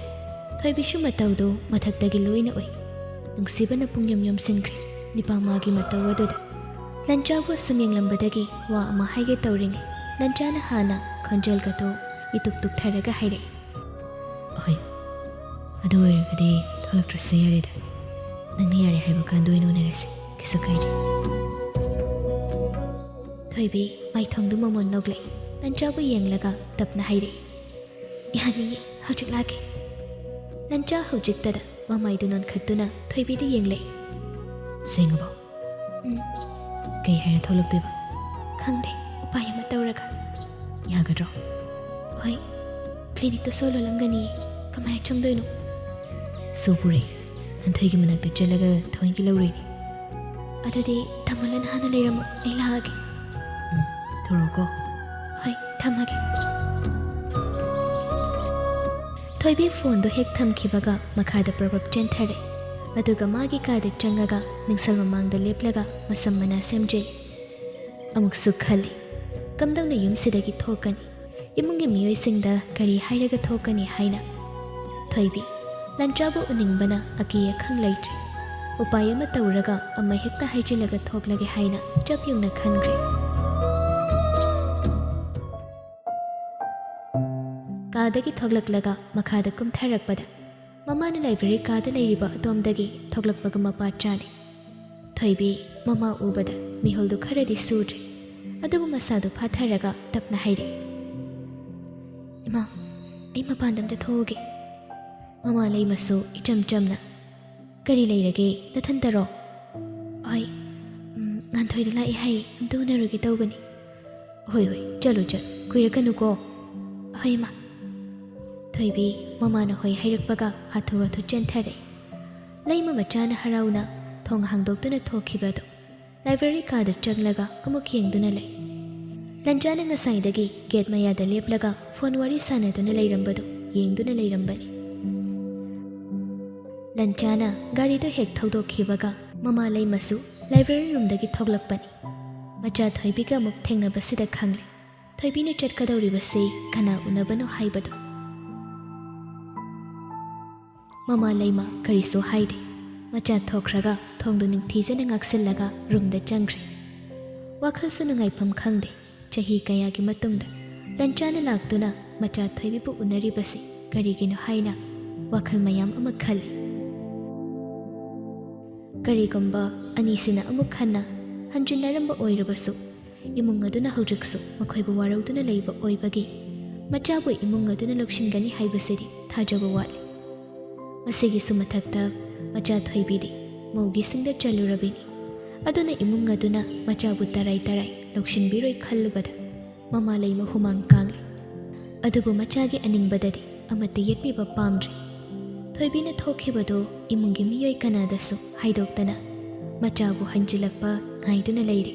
ꯊꯣꯏꯕꯤꯁꯨ ꯃꯇꯧꯗꯣ ꯃꯊꯛꯇꯒꯤ ꯂꯣꯏꯅ ꯎꯏ꯫ ꯅꯨꯡꯁꯤꯕꯅ ꯄꯨꯡꯌꯣꯝ ꯌꯣꯝꯁꯤꯟꯈ꯭ꯔꯦ ꯅꯤꯄꯥꯃꯥꯒꯤ ꯃꯇꯧ ꯑꯗꯨꯗ꯫ ꯂꯟꯆꯥꯕꯨ ꯑꯁꯨꯝ ꯌꯦꯡꯂꯝꯕꯗꯒꯤ ꯋꯥ ꯑꯃ ꯍꯥꯏꯒꯦ ꯇꯧꯔꯤꯉꯩ ꯂꯟꯆꯥꯅ ꯍꯥꯟꯅ ꯈꯣꯟꯖꯦꯜꯒꯗꯣ ꯏꯇꯨꯛ ꯇꯨꯛꯊꯔꯒ ꯍꯥꯏꯔꯛꯏ꯫ "ꯍꯣꯏ, ꯑꯗꯨ ꯑꯣꯏꯔꯒꯗꯤ ꯊꯣꯛꯂꯛꯇ꯭ꯔꯁꯨ ꯌꯥꯔꯦꯗ꯫ ꯅꯪꯅ ꯌꯥꯔꯦ ꯍꯥꯏꯕ ꯀꯥꯟꯗ ꯑꯣꯏꯅ ꯎꯅꯔꯁꯤ, ꯀꯩꯁꯨ ꯀꯥꯏꯗꯦ꯫" ꯊꯣꯏꯕꯤ ꯃꯥꯏꯊꯣꯡꯗꯨ ꯃꯃꯣꯟ ꯅꯣꯛꯂꯛꯏ꯫ ꯂꯟꯆꯥꯕꯨ ꯌꯦꯡꯂꯒ ꯇꯞꯅ ꯍꯥꯏꯔꯛꯏ꯫ "ꯌꯥꯅꯤꯌꯦ, ꯍꯧꯖꯤꯛ ꯂꯥꯛꯀꯦ꯫" ꯂꯟꯆꯥ ꯍꯧꯖꯤꯛꯇꯗ ꯃꯃꯥꯏꯗꯨ ꯅꯣꯟꯈꯠꯇꯨꯅ ꯊꯣꯏꯕꯤꯗ ꯌꯦꯡꯂꯛꯏ꯫ "ꯁꯦꯡꯉꯕꯣ?" "ꯎꯝ꯫" "ꯀꯩ ꯍꯥꯏꯔ ꯊꯣꯛꯂꯛꯇꯣꯏꯕ?" "ꯈꯪꯗꯦ, ꯎꯄꯥꯏ ꯑꯃ ꯇꯧꯔꯒ꯫" "ꯌꯥꯒꯗ꯭ꯔꯣ?" "ꯍꯣꯏ, ꯀ꯭ꯂꯤꯅꯤꯛꯇ ꯁꯣ ꯂꯣꯜꯂꯝꯒꯅꯤꯌꯦ, ꯀꯃꯥꯏꯅ ꯆꯪꯗꯣꯏꯅꯣ?" "ꯁꯣ ꯄꯨꯔꯦ, ꯍꯟꯊꯣꯏꯒꯤ ꯃꯅꯥꯛꯇ ꯆꯠꯂꯒ ꯊꯋꯥꯏꯒꯤ ꯂꯧꯔꯣꯏꯅꯦ꯫" "ꯑꯗꯨꯗꯤ ꯇꯥꯃꯣ ꯂꯟ ꯍꯥꯟꯅ ꯂꯩꯔꯝꯃꯣ, ꯑꯩ ꯂꯥꯛꯑꯒꯦ꯫" "ꯎꯝ, ꯊꯣꯔꯛꯑꯣꯀꯣ꯫" "ꯍꯣꯏ, ꯊꯝꯃꯒꯦ꯫" ꯊꯣꯏꯕꯤ ꯐꯣꯟꯗꯣ ꯍꯦꯛ ꯊꯝꯈꯤꯕꯒ ꯃꯈꯥꯗ ꯄ꯭ꯔꯞ ꯄ꯭ꯔꯞ ꯆꯦꯟꯊꯔꯦ꯫ ꯑꯗꯨꯒ ꯃꯥꯒꯤ ꯀꯥꯗ ꯆꯪꯉꯒ ꯃꯤꯡꯁꯦꯜ ꯃꯃꯥꯡꯗ ꯂꯦꯞꯂꯒ ꯃꯁꯝ ꯃꯅꯥ ꯁꯦꯝꯖꯤꯜꯂꯤ꯫ ꯑꯃꯨꯛꯁꯨ ꯈꯜꯂꯤ, ꯀꯝꯗꯧꯅ ꯌꯨꯝꯁꯤꯗꯒꯤ ꯊꯣꯛꯀꯅꯤ? ꯏꯃꯨꯡꯒꯤ ꯃꯤꯑꯣꯏꯁꯤꯡꯗ ꯀꯔꯤ ꯍꯥꯏꯔꯒ ꯊꯣꯛꯀꯅꯤ ꯍꯥꯏꯅ? ꯊꯣꯏꯕꯤ, ꯂꯟꯆꯥꯕꯨ ꯎꯅꯤꯡꯕꯅ ꯑꯀꯤ ꯑꯈꯪ ꯂꯩꯇ꯭ꯔꯦ꯫ ꯎꯄꯥꯏ ꯑꯃ ꯇꯧꯔꯒ ꯑꯃ ꯍꯦꯛꯇ ꯍꯥꯏꯖꯤꯜꯂꯒ ꯊꯣꯛꯂꯒꯦ ꯍꯥꯏꯅ ꯆꯞ ꯌꯨꯡꯅ ꯈꯟꯈ꯭ꯔꯦ꯫ ꯀꯥꯗꯒꯤ ꯊꯣꯛꯂꯛꯂꯒ ꯃꯈꯥꯗ ꯀꯨꯝꯊꯔꯛꯄꯗ ꯃꯃꯥꯅ ꯂꯥꯏꯕ꯭ꯔꯦꯔꯤ ꯀꯥꯗ ꯂꯩꯔꯤꯕ ꯑꯗꯣꯝꯗꯒꯤ ꯊꯣꯛꯂꯛꯄꯒ ꯃꯄꯥ ꯆꯥꯅꯩ꯫ ꯊꯣꯏꯕꯤ ꯃꯃꯥ ꯎꯕꯗ ꯃꯤꯍꯨꯜꯗꯨ ꯈꯔꯗꯤ ꯁꯨꯗ꯭ꯔꯤ, ꯑꯗꯨꯕꯨ ꯃꯁꯥꯗꯨ ꯐꯥꯊꯔꯒ ꯇꯞꯅ ꯍꯥꯏꯔꯛꯏ, "ꯏꯃꯥ, ꯑꯩ ꯃꯄꯥꯟꯗ ꯑꯝꯇ ꯊꯣꯛꯎꯒꯦ꯫" ꯃꯃꯥ ꯂꯩꯃꯁꯨ ꯏꯆꯝ ꯆꯝꯅ, "ꯀꯔꯤ ꯂꯩꯔꯒꯦ? ꯅꯊꯟꯇꯔꯣ?" "ꯍꯣꯏ, ꯎꯝ, ꯉꯥꯟꯊꯣꯏꯗꯣ ꯂꯥꯛꯑꯦ ꯍꯥꯏꯌꯦ, ꯑꯝꯇ ꯎꯅꯔꯨꯒꯦ ꯇꯧꯕꯅꯤ꯫" "ꯍꯣꯏ, ꯍꯣꯏ, ꯆꯠꯂꯨ, ꯆꯠꯂꯨ, ꯀꯨꯏꯔꯛꯀꯅꯨꯀꯣ꯫" "ꯍꯣꯏ, ꯏꯃꯥ꯫" ꯊꯣꯏꯕꯤ ꯃꯃꯥꯅ ꯍꯣꯏ ꯍꯥꯏꯔꯛꯄꯒ ꯍꯥꯊꯨ ꯍꯥꯊꯨ ꯆꯦꯟꯊꯔꯛꯏ꯫ ꯂꯩꯃ ꯃꯆꯥꯅ ꯍꯔꯥꯎꯅ ꯊꯣꯡ ꯍꯥꯡꯗꯣꯛꯇꯨꯅ ꯊꯣꯛꯈꯤꯕ ꯑꯗꯨ ꯂꯥꯏꯕ꯭ꯔꯦꯔꯤ ꯀꯥꯗ ꯆꯪꯂꯒ ꯑꯃꯨꯛ ꯌꯦꯡꯗꯨꯅ ꯂꯩ꯫ ꯂꯟꯆꯥꯅ ꯉꯁꯥꯏꯗꯒꯤ ꯒꯦꯠ ꯃꯌꯥꯗ ꯂꯦꯞꯂꯒ ꯐꯣꯟ ꯋꯥꯔꯤ ꯁꯥꯟꯅꯗꯨꯅ ꯂꯩꯔꯝꯕꯗꯨ ꯌꯦꯡꯗꯨꯅ ꯂꯩꯔꯝꯕꯅꯤ꯫ ꯂꯟꯆꯥꯅ ꯒꯥꯔꯤꯗꯨ ꯍꯦꯛ ꯊꯧꯗꯣꯛꯈꯤꯕꯒ ꯃꯃꯥ ꯂꯩꯃꯁꯨ ꯂꯥꯏꯕ꯭ꯔꯦꯔꯤ ꯔꯨꯝꯗꯒꯤ ꯊꯣꯛꯂꯛꯄꯅꯤ꯫ ꯃꯆꯥ ꯊꯣꯏꯕꯤꯒ ꯑꯃꯨꯛ ꯊꯦꯡꯅꯕꯁꯤꯗ ꯈꯪꯂꯦ ꯊꯣꯏꯕꯤꯅ ꯆꯠꯀꯗꯧꯔꯤꯕꯁꯤ ꯀꯅꯥ ꯎꯅꯕꯅꯣ ꯍꯥꯏꯕꯗꯨ꯫ ꯃꯃꯥ ꯂꯩꯃ ꯀꯔꯤꯁꯨ ꯍꯥꯏꯗꯦ꯫ ꯃꯆꯥ ꯊꯣꯛꯈ꯭ꯔꯒ ꯊꯣꯡꯗꯨ ꯅꯤꯡꯊꯤꯖꯅ ꯉꯥꯛꯁꯤꯜꯂꯒ ꯔꯨꯝꯗ ꯆꯪꯈ꯭ꯔꯦ꯫ ꯋꯥꯈꯜꯁꯨ ꯅꯨꯡꯉꯥꯏꯐꯝ ꯈꯪꯗꯦ꯫ ꯆꯍꯤ ꯀꯌꯥꯒꯤ ꯃꯇꯨꯡꯗ ꯇꯟꯆꯥꯅ ꯂꯥꯛꯇꯨꯅ ꯃꯆꯥ ꯊꯣꯏꯕꯤꯕꯨ ꯎꯅꯔꯤꯕꯁꯤ ꯀꯔꯤꯒꯤꯅꯣ ꯍꯥꯏꯅ ꯋꯥꯈꯜ ꯃꯌꯥꯝ ꯑꯃ ꯈꯜꯂꯤ꯫ ꯀꯔꯤꯒꯨꯝꯕ ꯑꯅꯤꯁꯤꯅ ꯑꯃꯨꯛ ꯍꯟꯅ ꯍꯟꯖꯤꯟꯅꯔꯝꯕ ꯑꯣꯏꯔꯕꯁꯨ, ꯏꯃꯨꯡ ꯑꯗꯨꯅ ꯍꯧꯖꯤꯛꯁꯨ ꯃꯈꯣꯏꯕꯨ ꯋꯥꯔꯧꯗꯨꯅ ꯂꯩꯕ ꯑꯣꯏꯕꯒꯤ ꯃꯆꯥꯕꯨ ꯏꯃꯨꯡ ꯑꯗꯨꯅ ꯂꯧꯁꯤꯟꯒꯅꯤ ꯍꯥꯏꯕꯁꯤꯗꯤ ꯊꯥꯖꯕ ꯋꯥꯠꯂꯤ꯫ ꯃꯁꯤꯒꯤꯁꯨ ꯃꯊꯛꯇ ꯃꯆꯥ ꯊꯣꯏꯕꯤꯗꯤ ꯃꯧꯒꯤꯁꯤꯡꯗ ꯆꯜꯂꯨꯔꯕꯤꯅꯤ꯫ ꯑꯗꯨꯅ ꯏꯃꯨꯡ ꯑꯗꯨꯅ ꯃꯆꯥꯕꯨ ꯇꯔꯥꯏ ꯇꯔꯥꯏ ꯂꯧꯁꯤꯟꯕꯤꯔꯣꯏ ꯈꯜꯂꯨꯕꯗ ꯃꯃꯥ ꯂꯩꯃ ꯍꯨꯃꯥꯡ ꯀꯥꯡꯂꯤ꯫ ꯑꯗꯨꯕꯨ ꯃꯆꯥꯒꯤ ꯑꯅꯤꯡꯕꯗꯗꯤ ꯑꯃꯠꯇ ꯌꯦꯠꯄꯤꯕ ꯄꯥꯝꯗ꯭ꯔꯤ꯫ ꯊꯣꯏꯕꯤꯅ ꯊꯣꯛꯈꯤꯕꯗꯨ ꯏꯃꯨꯡꯒꯤ ꯃꯤꯑꯣꯏ ꯀꯅꯥꯗꯁꯨ ꯍꯥꯏꯗꯣꯛꯇꯅ ꯃꯆꯥꯕꯨ ꯍꯟꯖꯤꯜꯂꯛꯄ ꯉꯥꯏꯗꯨꯅ ꯂꯩꯔꯤ꯫